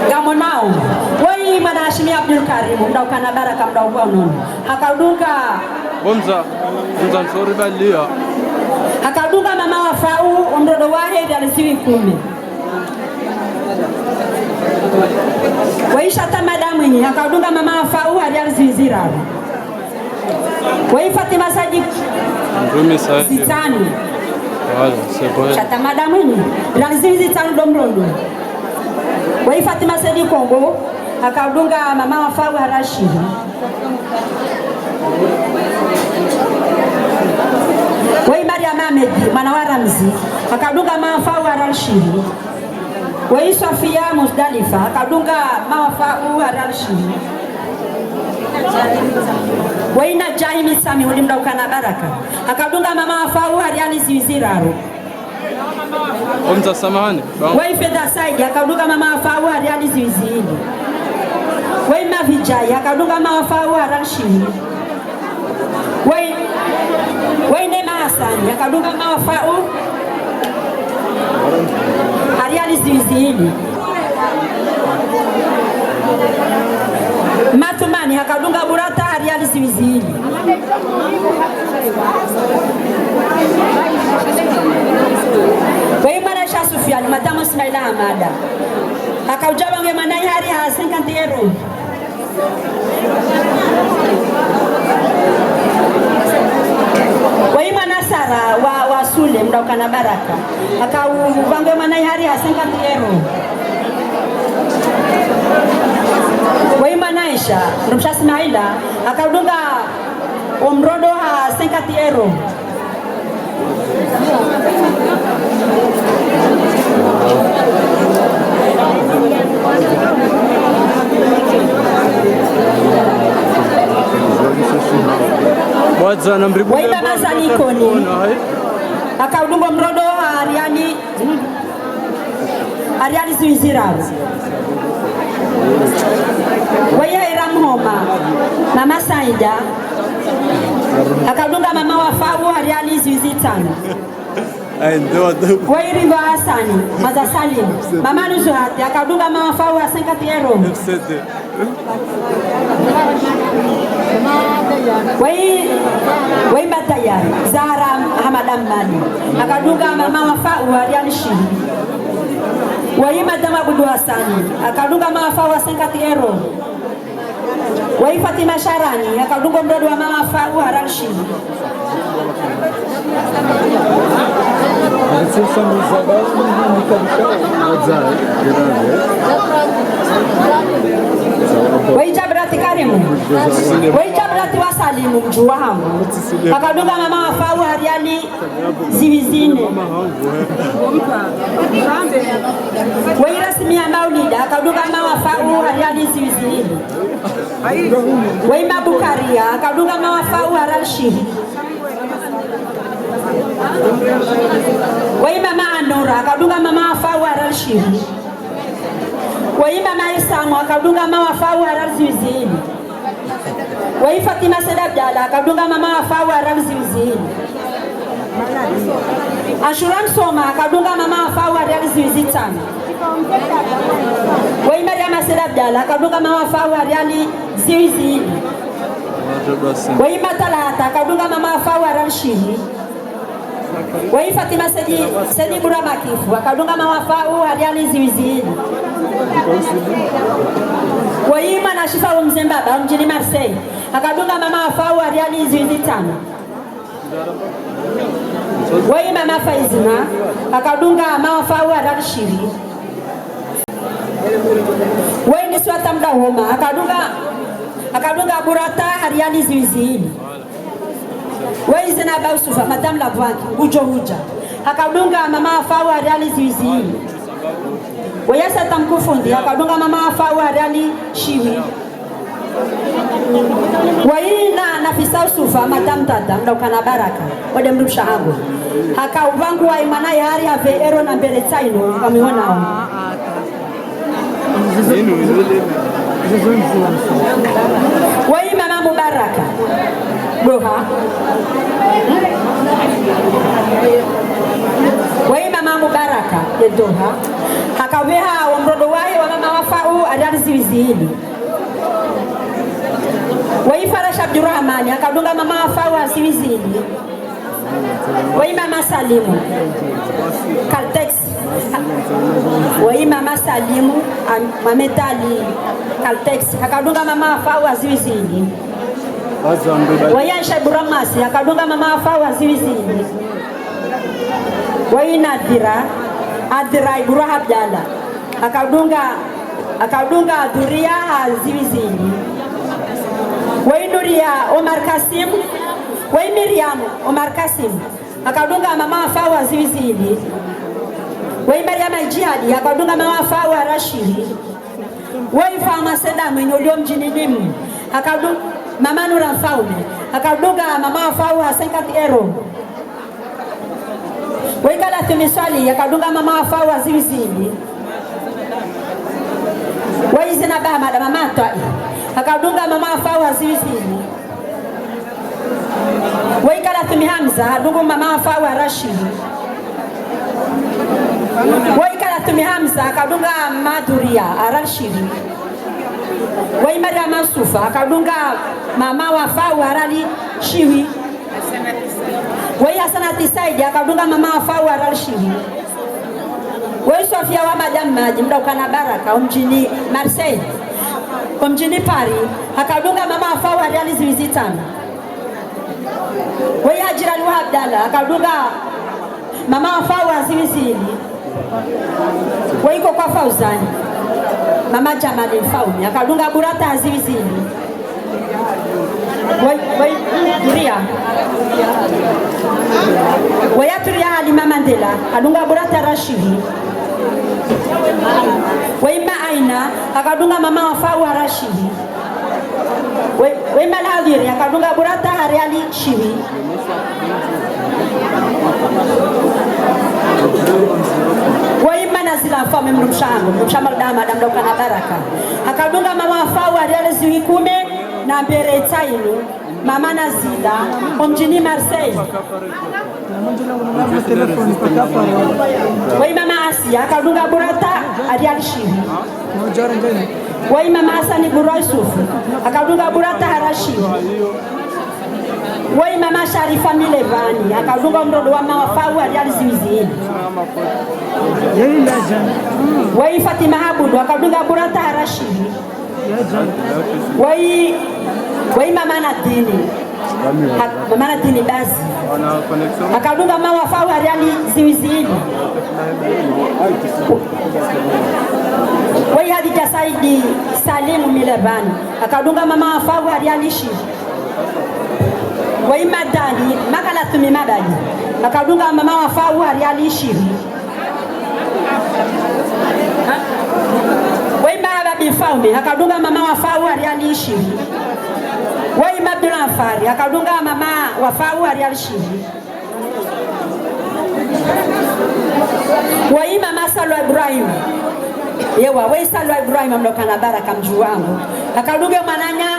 Ngamonao. Wayi mwana Hashimi Abdul Karim, mdru wa ukana baraka, mdru wa unono. Hakadunga. Bo mza, mza nsori balia. Hakadunga mama Wafau, omrodo wahe riali ziwi kume. Wayi Shata Mada Mwinyi, hakadunga mama Wafau ha riali ziwi ziraru. Wayi Fatima Saidi. Mtume Saidi. Zitsanu. Voilà, c'est bon. Shata Mada Mwinyi, riali ziwi zitsanu ndo mrodo. Wayi Fatima Saidi Kongo, hakadunga mama Wafau ha riali shiwi. Wayi Mariam Ahmed, mwana wa Ramzi, hakadunga mama Wafau ha riali shiwi. Wayi Sofia Muzdalifa, hakadunga mama Wafau ha riali shiwi. Wayi Najahi Misami, uli mdru wa ukana baraka, hakadunga mama Wafau ha riali ziwi ziraru. Omza samahani. Wayi Fedha Saidi, hakadunga mama Wafau ha riali ziwi zili. Wayi Mavijai, hakadunga mama Wafau ha riali shiwi. Wayi, wayi Neema Hasani, hakadunga mama Wafau ha riali ziwi zili. Matumani, hakaudunga burata ha riali ziwi zili. Weyi mwana Aisha Sufiani, madame Ismaila Hamada. Hakaudja pvangwe mwana yari ha cinquante euros. Weyi mwana Sara wa, wa Sule, mdru ukana baraka. Hakaupvangwe mwana yari ha cinquante euros. Weyi mwana Aisha, mdrumshe Ismaila, hakaudunga omrodo ha cinquante euros. Weyi mama Sani Koni, hakaudunga omrodo ha riali, ha riali ziwi ziraru. Weyi Haira Mhoma, mama Saida, hakaudunga mama Wafau ha riali ziwi zitsanu. Weyi Ridhwa Hasani, maza Salim, mama Nuzuhati, hakaudunga mama Wafau ha cinquante euros. Weyi, weyi Batayari, Zahra Hamada Mmadi, hakaudunga mama Wafau ha riali shihwi. Weyi madame Abdu Hasani, hakaudunga mama Wafau ha cinquante euros. Weyi Fatima Sharani, hakaudunga omrodo wa mama Wafau ha riali shihwi. Weyi Jabrati Karimu. Weyi Jabrati wa Salimu, mdjuhu wahangu. Hakaudunga mama Wafau ha riali ziwi zine. Weyi Rasmia Maulida, hakaudunga mama Wafau ha riali ziwi zine. Weyi Mabukaria, hakaudunga mama Wafau ha riali shihwi. Weyi mama Anura, hakaudunga mama Wafau ha riali shihwi. Weyi mama Isamu, hakaudunga mama Wafau ha riali ziwi zili. Weyi Fatima Said Abdallah, hakaudunga mama Wafau ha riali ziwi zili. Ashura Msoma, hakaudunga mama Wafau ha riali ziwi zitsanu. Weyi Mariama Said Abdallah, hakaudunga mama Wafau ha riali ziwi zili. Weyi Matalata, hakaudunga mama Wafau ha riali shihwi. Weyi Fatima Said, Said Bura Makifu, hakaudunga mama Wafau ha riali ziwi zili. Weyi mwana Shifa wa Mze Mbaba, mdjini Marseille, hakaudunga mama Wafau ha riali ziwi zitsanu. Weyi mama Faizina, hakaudunga mama Wafau ha riali shihwi. Weyi Niswata Mdahoma, hakaudunga, hakaudunga burata ha riali ziwi zili. Weyi Zena Bausufa, madame la banque, ngudjo hudja, hakaudunga mama Wafau ha riali ziwi zili. Weyi Asata Mkufundi, hakaudunga mama Wafau ha riali shihwi. Weyi na, Nafisa Usufa, madame Tata, mdru ukana baraka, wade mdrumshe wahangu. Hakaupvangwa mwana yari ha vingt euros na mbere tsaino, kamihonao. Weyi mama Mubaraka, Doha. Weyi mama Mubaraka, ye Doha. Hakaupveha omrodo wahe wa mama Wafau ha riali ziwi zili. Weyi Farasha Abdurahmani, hakaudunga mama Wafau ha ziwi zili. Weyi mama Salimu, Caltex. Weyi mama Salimu, am-, Mametali, Caltex. Hakaudunga mama Wafau ha ziwi zili. Weyi Aisha Bura Masi, hakaudunga mama Wafau ha ziwi zili. Weyi Nadhira, Adhira Ibura Abdallah. Hakaudunga, hakaudunga Dhuria ha ziwi zili. Weyi Nuria Omar Kasim. Weyi Miriam Omar Kasim, hakaudunga mama Wafau ha ziwi zili. Weyi Mariama Idjihadi, hakaudunga mama Wafau ha riali shihwi. Weyi Fama Seda Mwinyi ulio mdjini Dimu, hakaudu-, mama Nura Mfaume, hakaudunga mama Wafau ha cinquante euros. Weyi Kalathumi Swali, hakaudunga mama Wafau ha ziwi zili. Weyi Zena Bahamada, mama Twai, hakaudunga mama Wafau ha ziwi zili. Weyi Kalathumi Hamza, hadunga mama Wafau ha riali shihwi. Weyi Kalathumi Hamza, hakaudunga mama Dhuria ha riali shihwi. Woyi Mariama Sufa, hakadunga mama Wafau ha riali shiwi. Woyi Hasanati Saidi, hakadunga mama Wafau ha riali shiwi. Woyi Sofia wa Madame Madji, mdru ukana baraka, ho mdjini Marseille, ho mdjini Paris, hakadunga mama Wafau ha riali ziwi zitsanu. Woyi Hadjira Luha Abdallah, hakadunga mama Wafau ha ziwi zili. Woyi koko wa Fauzani, mama Djamali Mfaume, hakadunga Burata ha ziwi zili. Woyi, woyi, Turia. Woyi Turia Halima Mandela, hakadunga Burata ha riali shiwi. Woyi ma Aina, hakadunga mama Wafau ha riali shiwi. Woyi, woyi ma Ladhiri, hakadunga Burata ha riali shiwi. Woyi ma Nazila Mfaume, mdrumshe wahangu, mdrumshe wa Mardama, mdru ukana baraka, hakadunga mama Wafau ha riali ziwi kume na mbere tsanu. Mama Nazila, ho mdjini Marseille. Woyi mama Asia, hakadunga Burata ha riali shiwi. Woyi mama Hasani Burwa Yusufu, hakadunga Burata ha riali shiwi. Woyi mama Sharifa Milevani, hakadunga mrondo wa mama Wafau ha riali ziwi zili. Woyi Fatima Abudu, hakadunga Burata ha riali shiwi. Woyi, woyi mama Nadini. Ha, mama Nadini Bazi, hakadunga mama Wafau ha riali ziwi zili. Woyi Hadidja Saidi Salimu Milevani, hakadunga mama Wafau ha riali shiwi. Woyi ma Dali, ma Kalathumi Mabadi, hakadunga mama Wafau ha riali shiwi. Woyi ma Hababi Mfaume, hakadunga mama Wafau ha riali shiwi. Woyi ma Abdul Anfari, hakadunga mama Wafau ha riali shiwi. Woyi mama Salwa Ibrahim. Ewa, woyi Salwa Ibrahim, mdru ukana baraka, mdjukuu wahangu, hakadunga mwananya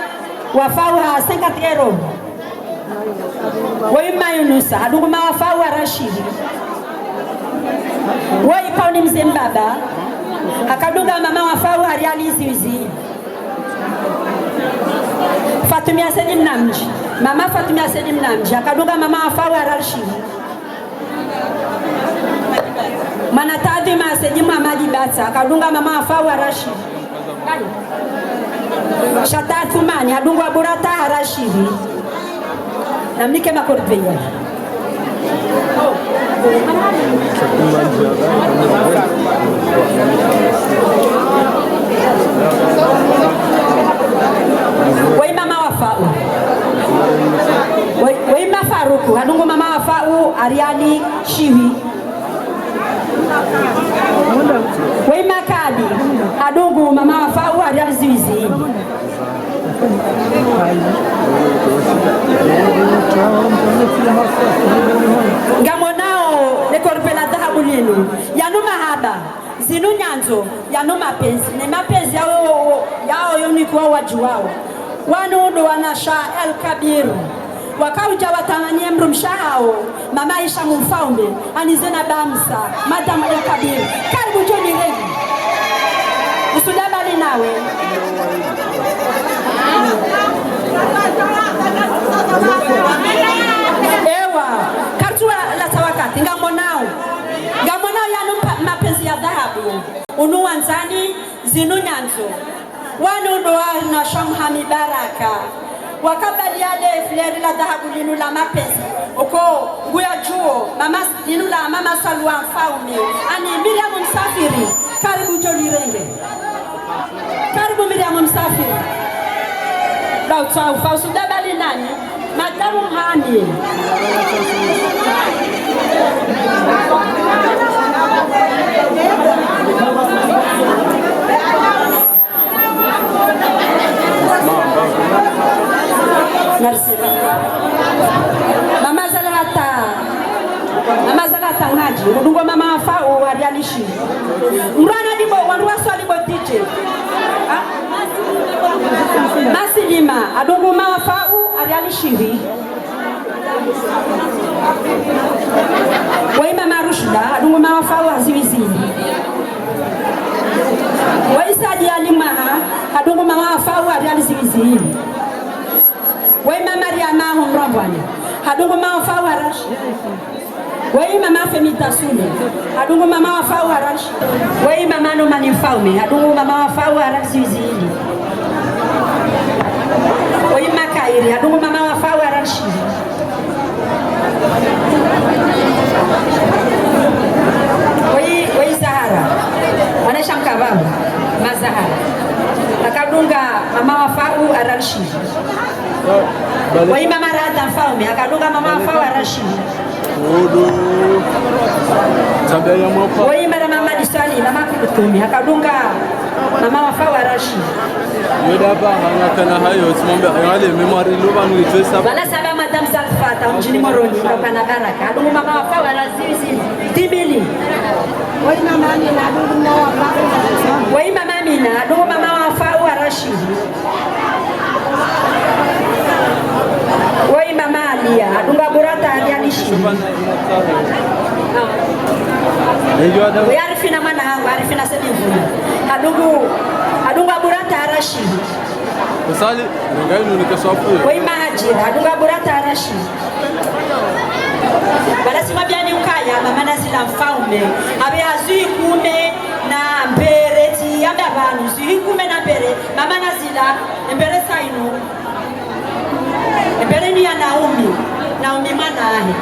Wafau ha cinquante euros. Woyi ma Yunusa, hakadunga mama Wafau ha riali shiwi. Woyi Pauni Mze Mbaba, hakadunga mama Wafau ha riali ziwi zili. Fatumia Saidi Mnamdji, mama Fatumia Saidi Mnamdji, hakadunga mama Wafau ha riali shiwi. Mwana Tadhima Saidi Muhamadi Batsa, hakadunga mama Wafau ha riali shiwi. Shata Athumani, hadungwa Burata ha riali shiwi. Namnike makorbeya. Woyi mama Wafau. Woyi, woyi ma Faruku, hadungwa mama Wafau ha riali shiwi. Woyi ma Kadi, hadungwa mama Wafau ha riali ziwi zili. Ngamonao le korbe la dhahabu linu, yanu mahaba, zinu nyandzo, yanu mapenzi, ne mapenzi yao, yao yonikuwa wadjuwao. Wanu ndo wanashe El Kabir. Wakaudja watamanie mdrumshe wahawo, mama Aisha Mfaume, ani Zena Bamsa, Madame El Kabir. Karibu djo nirenge. Usudabali nawe. Ewa, kartsuwa la tawakati, ngamonao. Ngamonao yanu mpa-, mapenzi ya dhahabu. Unu wandzani, zinu nyandzo. Wanu ndo wanashe mhami baraka. Wakabali yale fleri la dhahabu linu la mapenzi. Oko, nguyadjuo, mama, linu la mama Salwa Mfaume. Ani Miriam Msafiri. Karibu djo lirenge. Karibu Miriam Msafiri. La utsaha ufa usudabali nani? Madamu mhami. Merci. Mama Zalata. Mama Zalata Mhadji. Mdungwa mama Wafau ha riali shiwi. Mrana dibo, wandru waswali bo D J. Ha? Masilima. Hadungwa mama Wafau ha riali shiwi. Woyi mama Rushda, hadungwa mama Wafau ha ziwi zili. Woyi Sadia Limaha, Hadungu mama Wafau wa riali ziwi zili. Woyi mama Mariama ho Mrambwani. Hadungu mama Wafau wa Rashidi. Woyi mama Femita Sule. Hadungu mama Wafau wa Rashidi. Woyi mama Nomani Mfaume. Hadungu mama Wafau wa riali ziwi zili. Woyi mama Kairi. Hadungu mama Wafau wa Rashidi. Woyi, woyi Zahara. Mwana sha mkababo. Ma Zahara. Hakadunga mama Wafau wa riali shili. Woyi mama Rada Mfaume. Hakadunga mama Wafau wa riali shili. Odo. Tabia ya mwapa. Woyi mama Mamadi Swali, mama Kulutumi. Hakadunga mama Wafau wa riali shili. Yoda ba hanga kana hayo, simambe, yale, mémoire, lo, ba, nu, itwe, sa. Bala saba, madame Salfata, mdjini Moroni, ndo kana baraka. Hadungu mama Wafau wa riali ziwi zili. Tibili. Woyi mama Amina, hadungu mama Wafau wa riali shili. Woyi mama Amina, hadungu mama Wafau wa riali shili. Woyi mama Alia, hadunga Burata riali shili. Woyi Arifina mwana hangu, Arifina Sedi Mvuna. Hadungu, hadunga Burata riali shili. Usali, ngai nunike swafu. Woyi mama Hajira, hadunga Burata riali shili. Bala simwambiani ukaya, mama Nazila Mfaume. Habe ha ziwi kume na mbere, tsi yamba pvanu, ziwi kume na mbere, mama Nazila, mbere sa inu. Mbere ni ya Naomi, Naomi mwana wahe.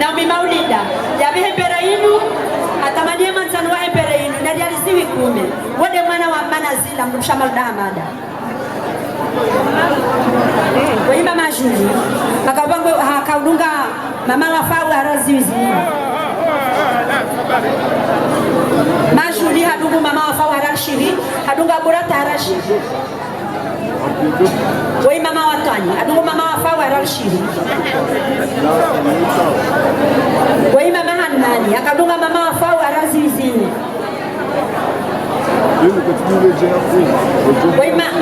Naomi Maulida, yabe mbere inu, hatamani ye mwandzani wahe mbere inu, na riali ziwi kume. Wo nde mwana wa mama Nazila, mdrumshe wa Maulida Hamada. Woyi mama Julie, hakapangwe, hakadunga mama Wafau wa riali ziwi zili. Ma Julie hadungu mama Wafau wa riali shili, hadunga Burata riali shili. Woyi mama Watwani, hadungu mama Wafau wa riali shili. Woyi mama Hanani, hakadunga mama Wafau wa riali ziwi zili. Woyi ma-,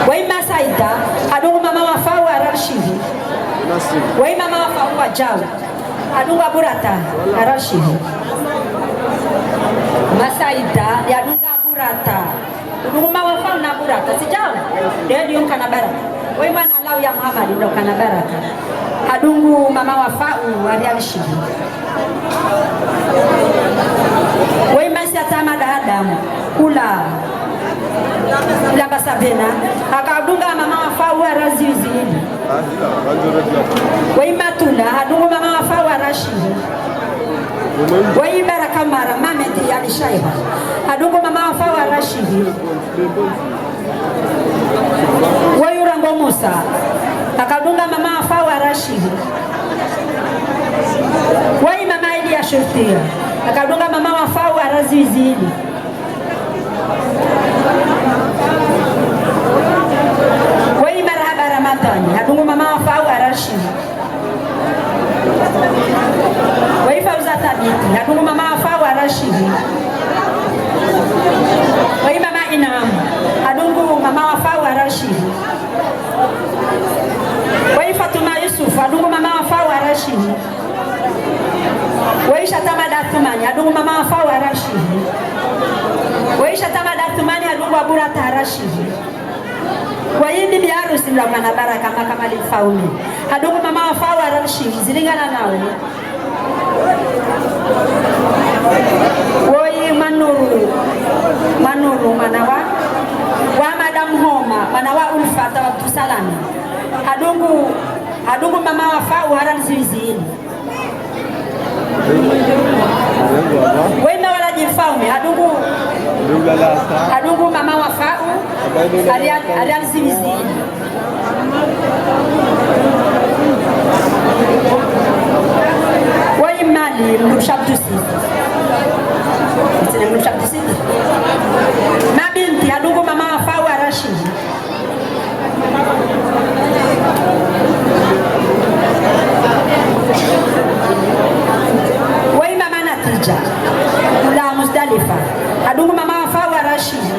woyi ma Saida, hadungu mama Wafau wa riali shili. Woyi mama Wafau wa Jau, hadunga Burata, riali shili. Ma Saida, yadunga Burata. Hadungu mama Wafau na Burata. Sijau. Nde ndiyo nkana baraka. Woyi mwana Lawi ya Muhammad ndo kana baraka. Hadungu mama Wafau wa riali shili. Woyi mama Siata Hamada Adamu. Kula. Kula Basabena. Hakadunga mama Wafau wa riali ziwi zili. Woyi Matula. Hadungu mama Wafau wa riali shili. Woyi Baraka Mara, Mamedi Ali Shaiba. Hadungu mama Wafau wa riali shili. Woyi Urango Musa. Hakadunga mama Wafau wa riali shili. Woyi mama Idi ya Shurtia. Hakadunga mama Wafau wa riali ziwi zili. Woyi Marahaba Ramadhani, hadungu mama Wafau wa riali shili. Woyi Fauza Thabiti, hadungu mama Wafau wa riali shili. Woyi mama Inam, hadungu mama Wafau wa riali shili. Woyi Fatuma Yusuf, hadungu mama Wafau wa riali shili. Woyi Shatamada Athumani, hadungu mama Wafau wa riali shili. Woyi Shatamada Athumani, hadungu wa Burata riali shili. Woyi bibi harusi mla mwana baraka Makamali Mfaume. Hadungu mama Wafau wa riali shili, zilingana nawe. Woyi Manuru, Manuru, mwana wa, wa Madam Homa, mwana wa Ulfata wa Abdusalami. Hadungu, hadungu mama Wafau wa riali ziwi zili. Woyi mama Waladi Mfaume, hadungu, hadungu mama Wafau, wa riali, wa riali ziwi zili. Woyi mali, mdrumshe wa Abdusidi. Itsine mdrumshe wa Abdusidi. Mabinti, hadungu mama Wafau wa riali shili. Woyi mama Natija, kula Muzdalifa, hadungu mama Wafau wa riali shili.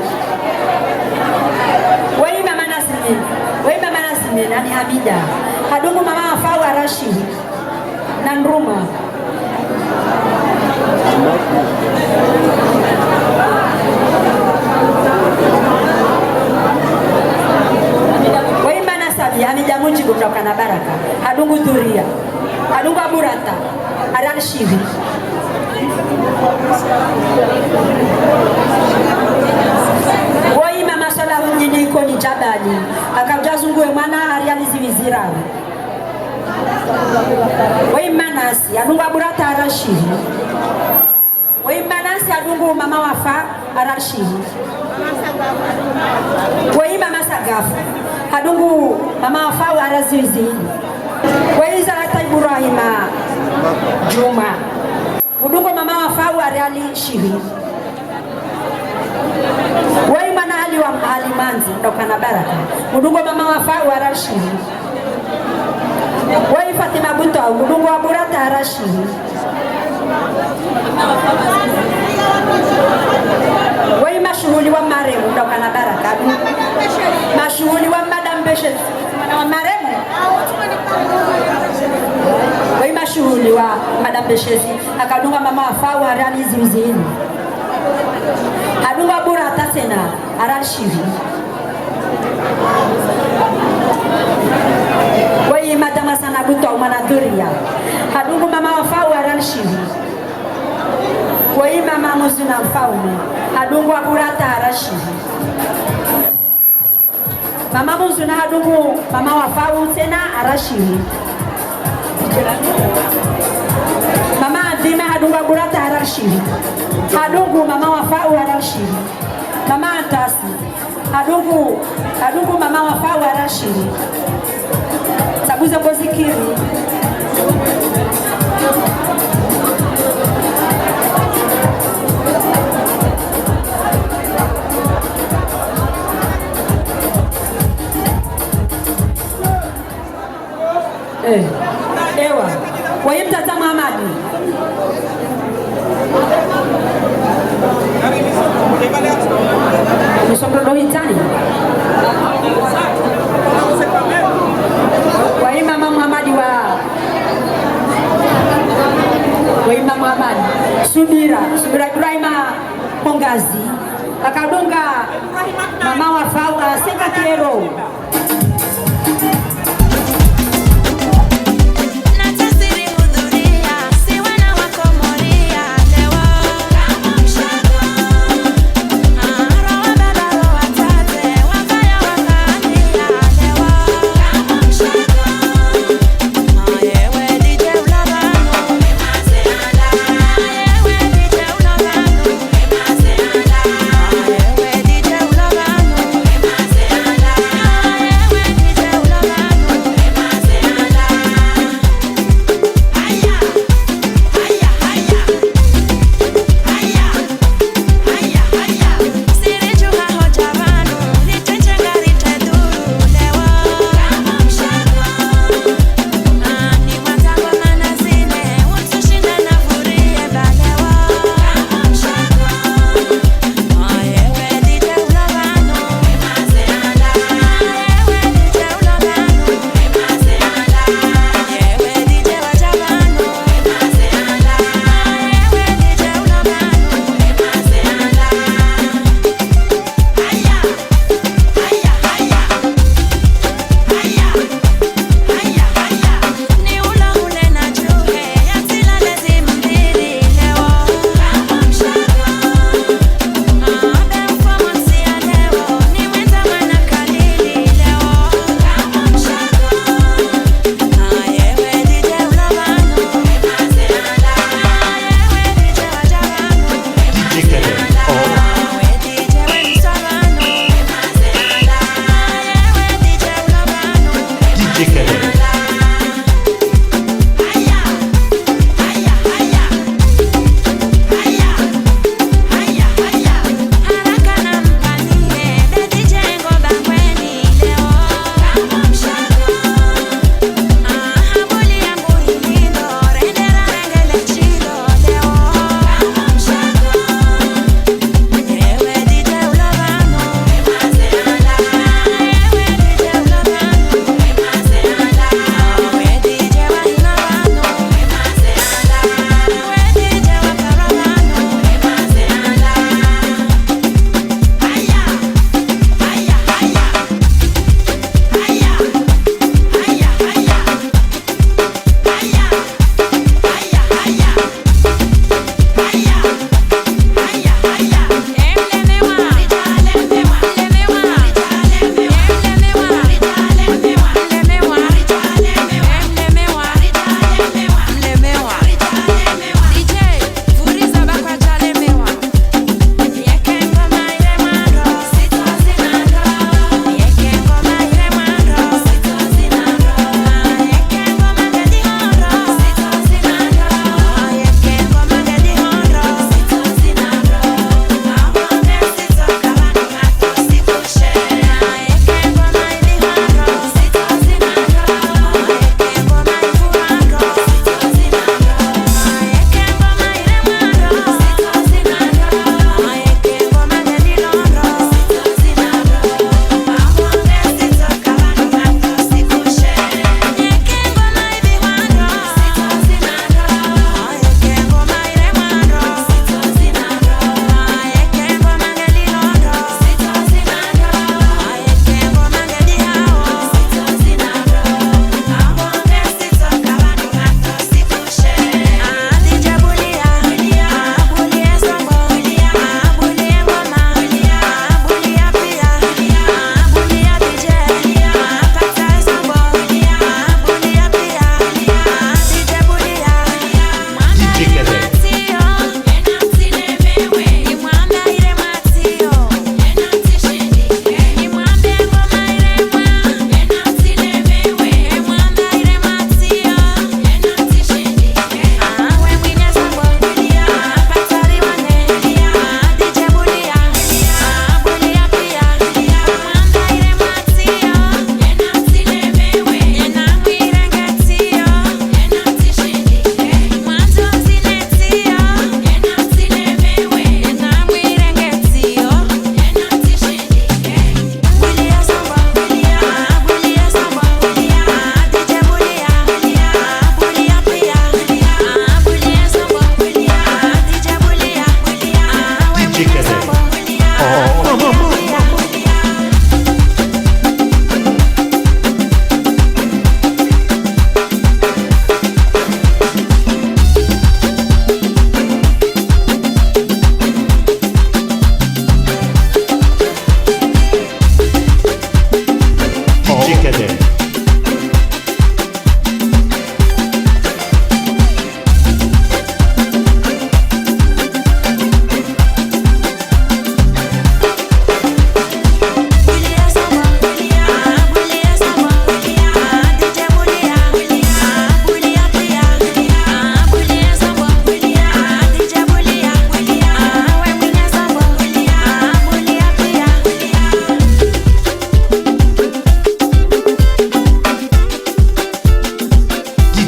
Woyi mama Nazimine, woyi mama Nazimine, ani Hamida, hadungu mama Wafau wa riali shili. Na ndruma. Yami dja mdji kutsaukana baraka. Hadungu Dhuria. Hadungu Aburata. Arali shivi. Woyi mama Swala hudjini Ikoni Djabali. Haka udja zunguwe mwana arali zivi ziraru. Woyi Manasi. Hadungu Aburata arali shivi. Woyi Manasi hadungu mama Wafa arali shivi. Woyi mama Sagafu. Hadungu mama Wafa arali zivi. Woyi Zarata Ibrahima Djuma. Mdungo mama Wafa arali shivi. Woyi mwana Ali wa Ali Mandzi, mtsaukana baraka. Mdungo mama Wafa arali shivi. Woyi Fatima Buto, mdungo Aburata arali shivi. Woyi mashuhuli wa maremu, mtsaukana baraka. Mashuhuli wa madame Beshe, wa maremu. Woyi mashuhuli wa madame Beshezi. Haka hadunga mama Wafa arali zivi zinu. Hadunga Aburata tsena arali shivi. Woyi madame Hasana Buto mwana Dhuria. Hadungu mama Wafa arali shivi. Woyi mama Muzuna Mfaume. Hadungu Aburata arali shivi. Mama Muzuna hadungu mama Wafa tsena arali shivi. Mama Adhima hadungu Aburata arali shivi. Hadungu mama Wafa arali shivi. Mama Antasi. Hadungu, hadungu mama Wafa arali shivi. Sabu ze ngozi kiri. Eh, ewa. Woyi mtata Muhamadi. Msomro ndo hitani. Woyi mama Muhamadi wa. Woyi mama Muhamadi. Subira. Subira Ibrahima Pongazi. Haka hadunga mama Wafa cinquante euros.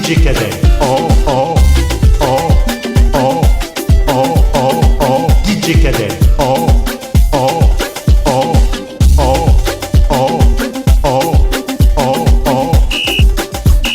D J Kader. Oh, oh, oh, oh, oh, oh, oh. D J Kader. Oh, oh, oh, oh, oh, oh, oh, oh.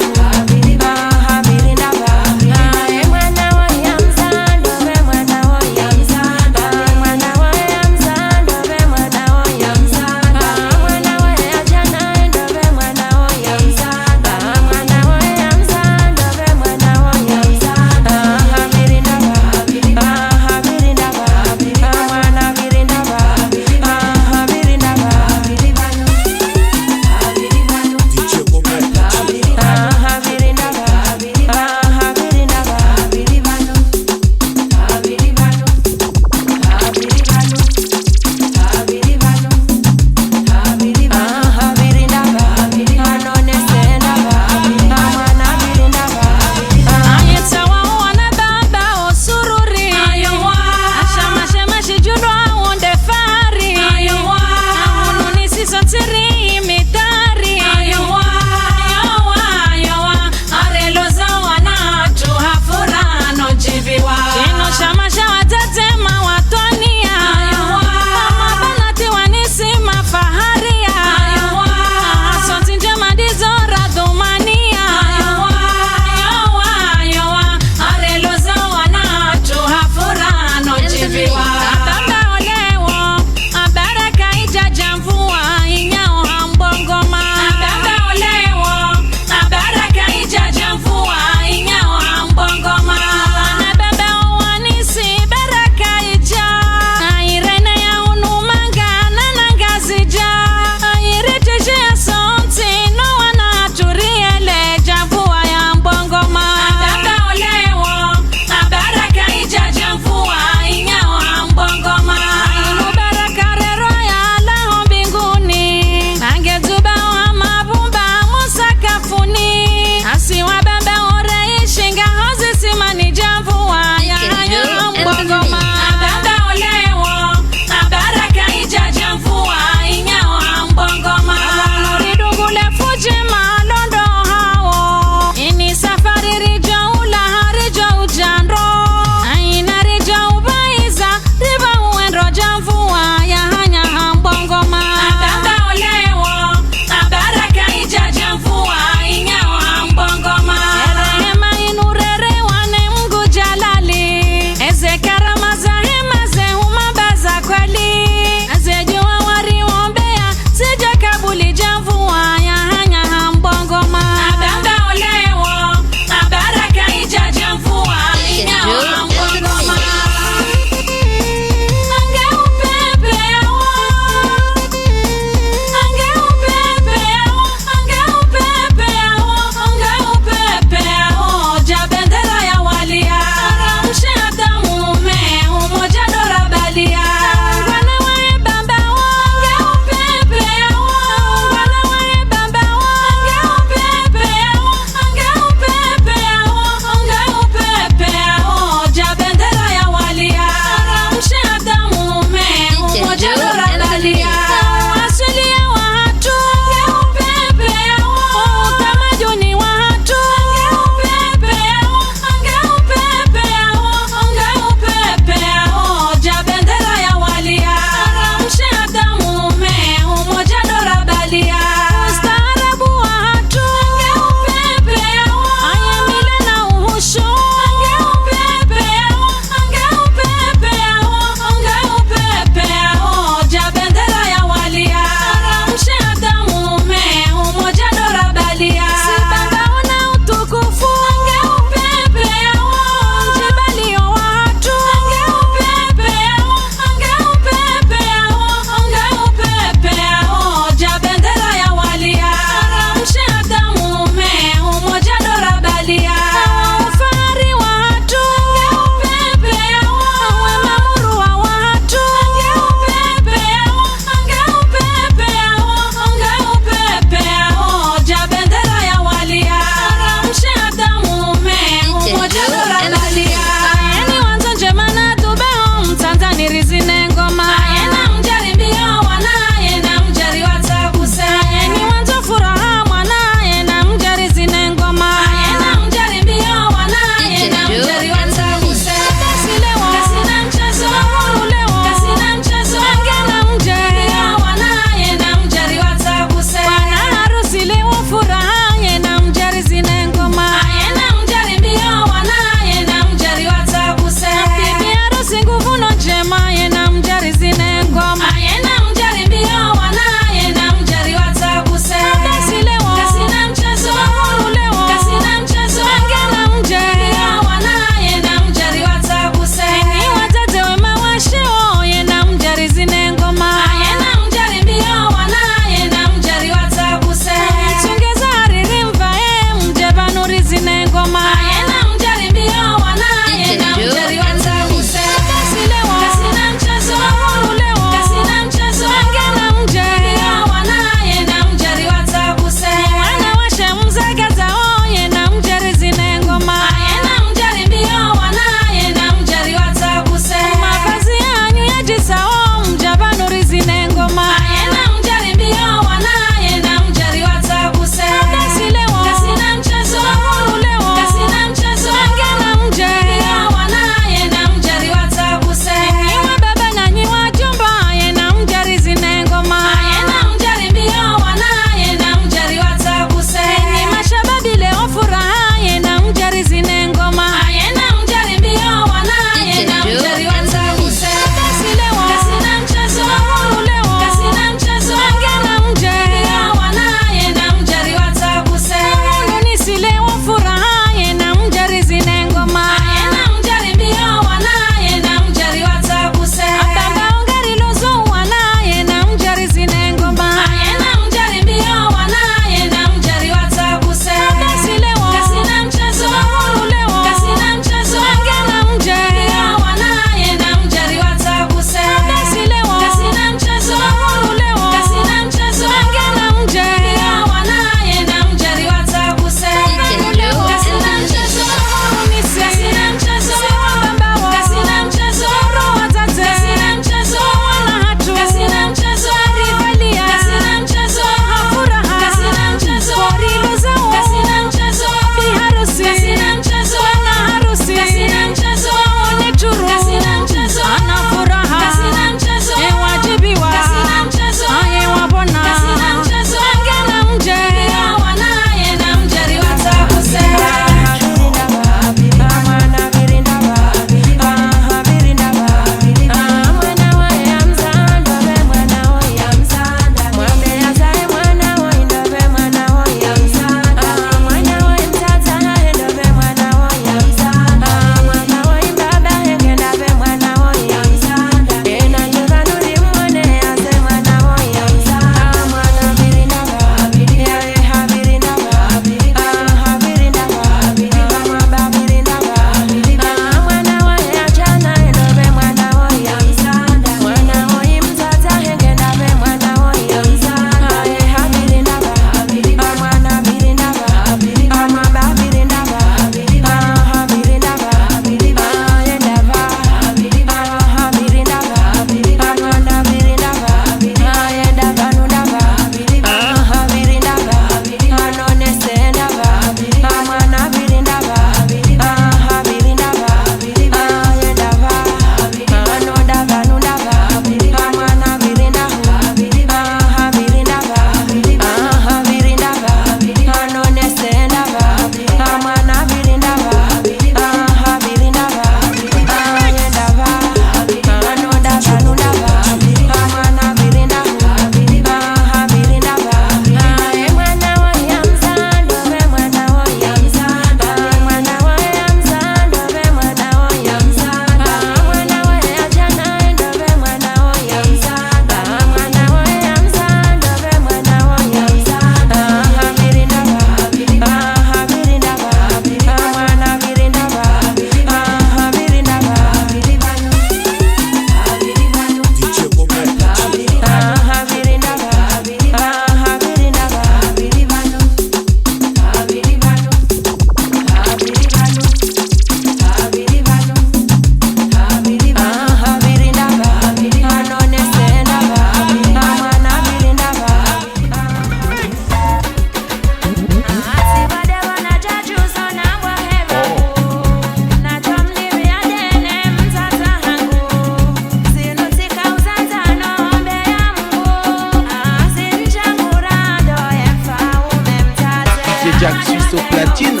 Jack Suisse au platine.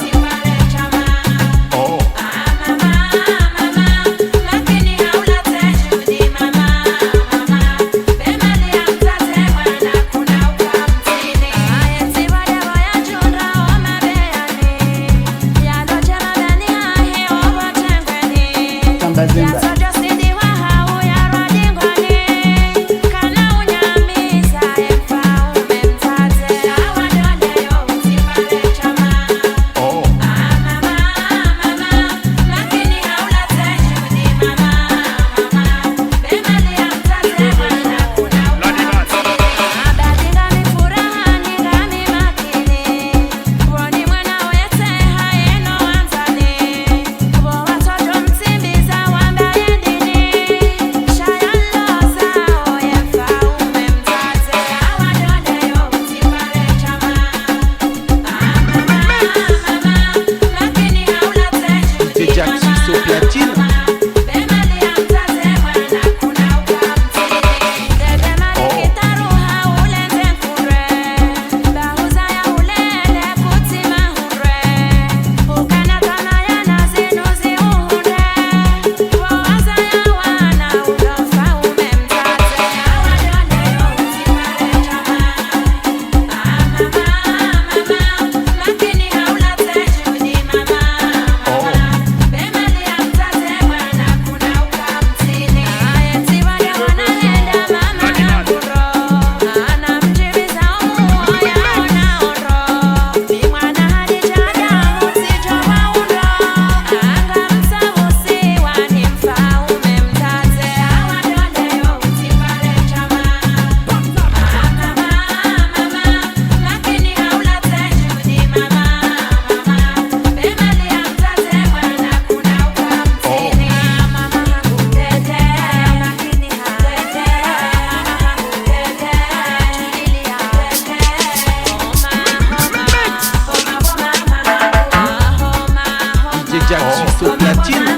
Oh. Tamba zemba. D J Jack Suisse au platine. D J Jack Suisse au platine.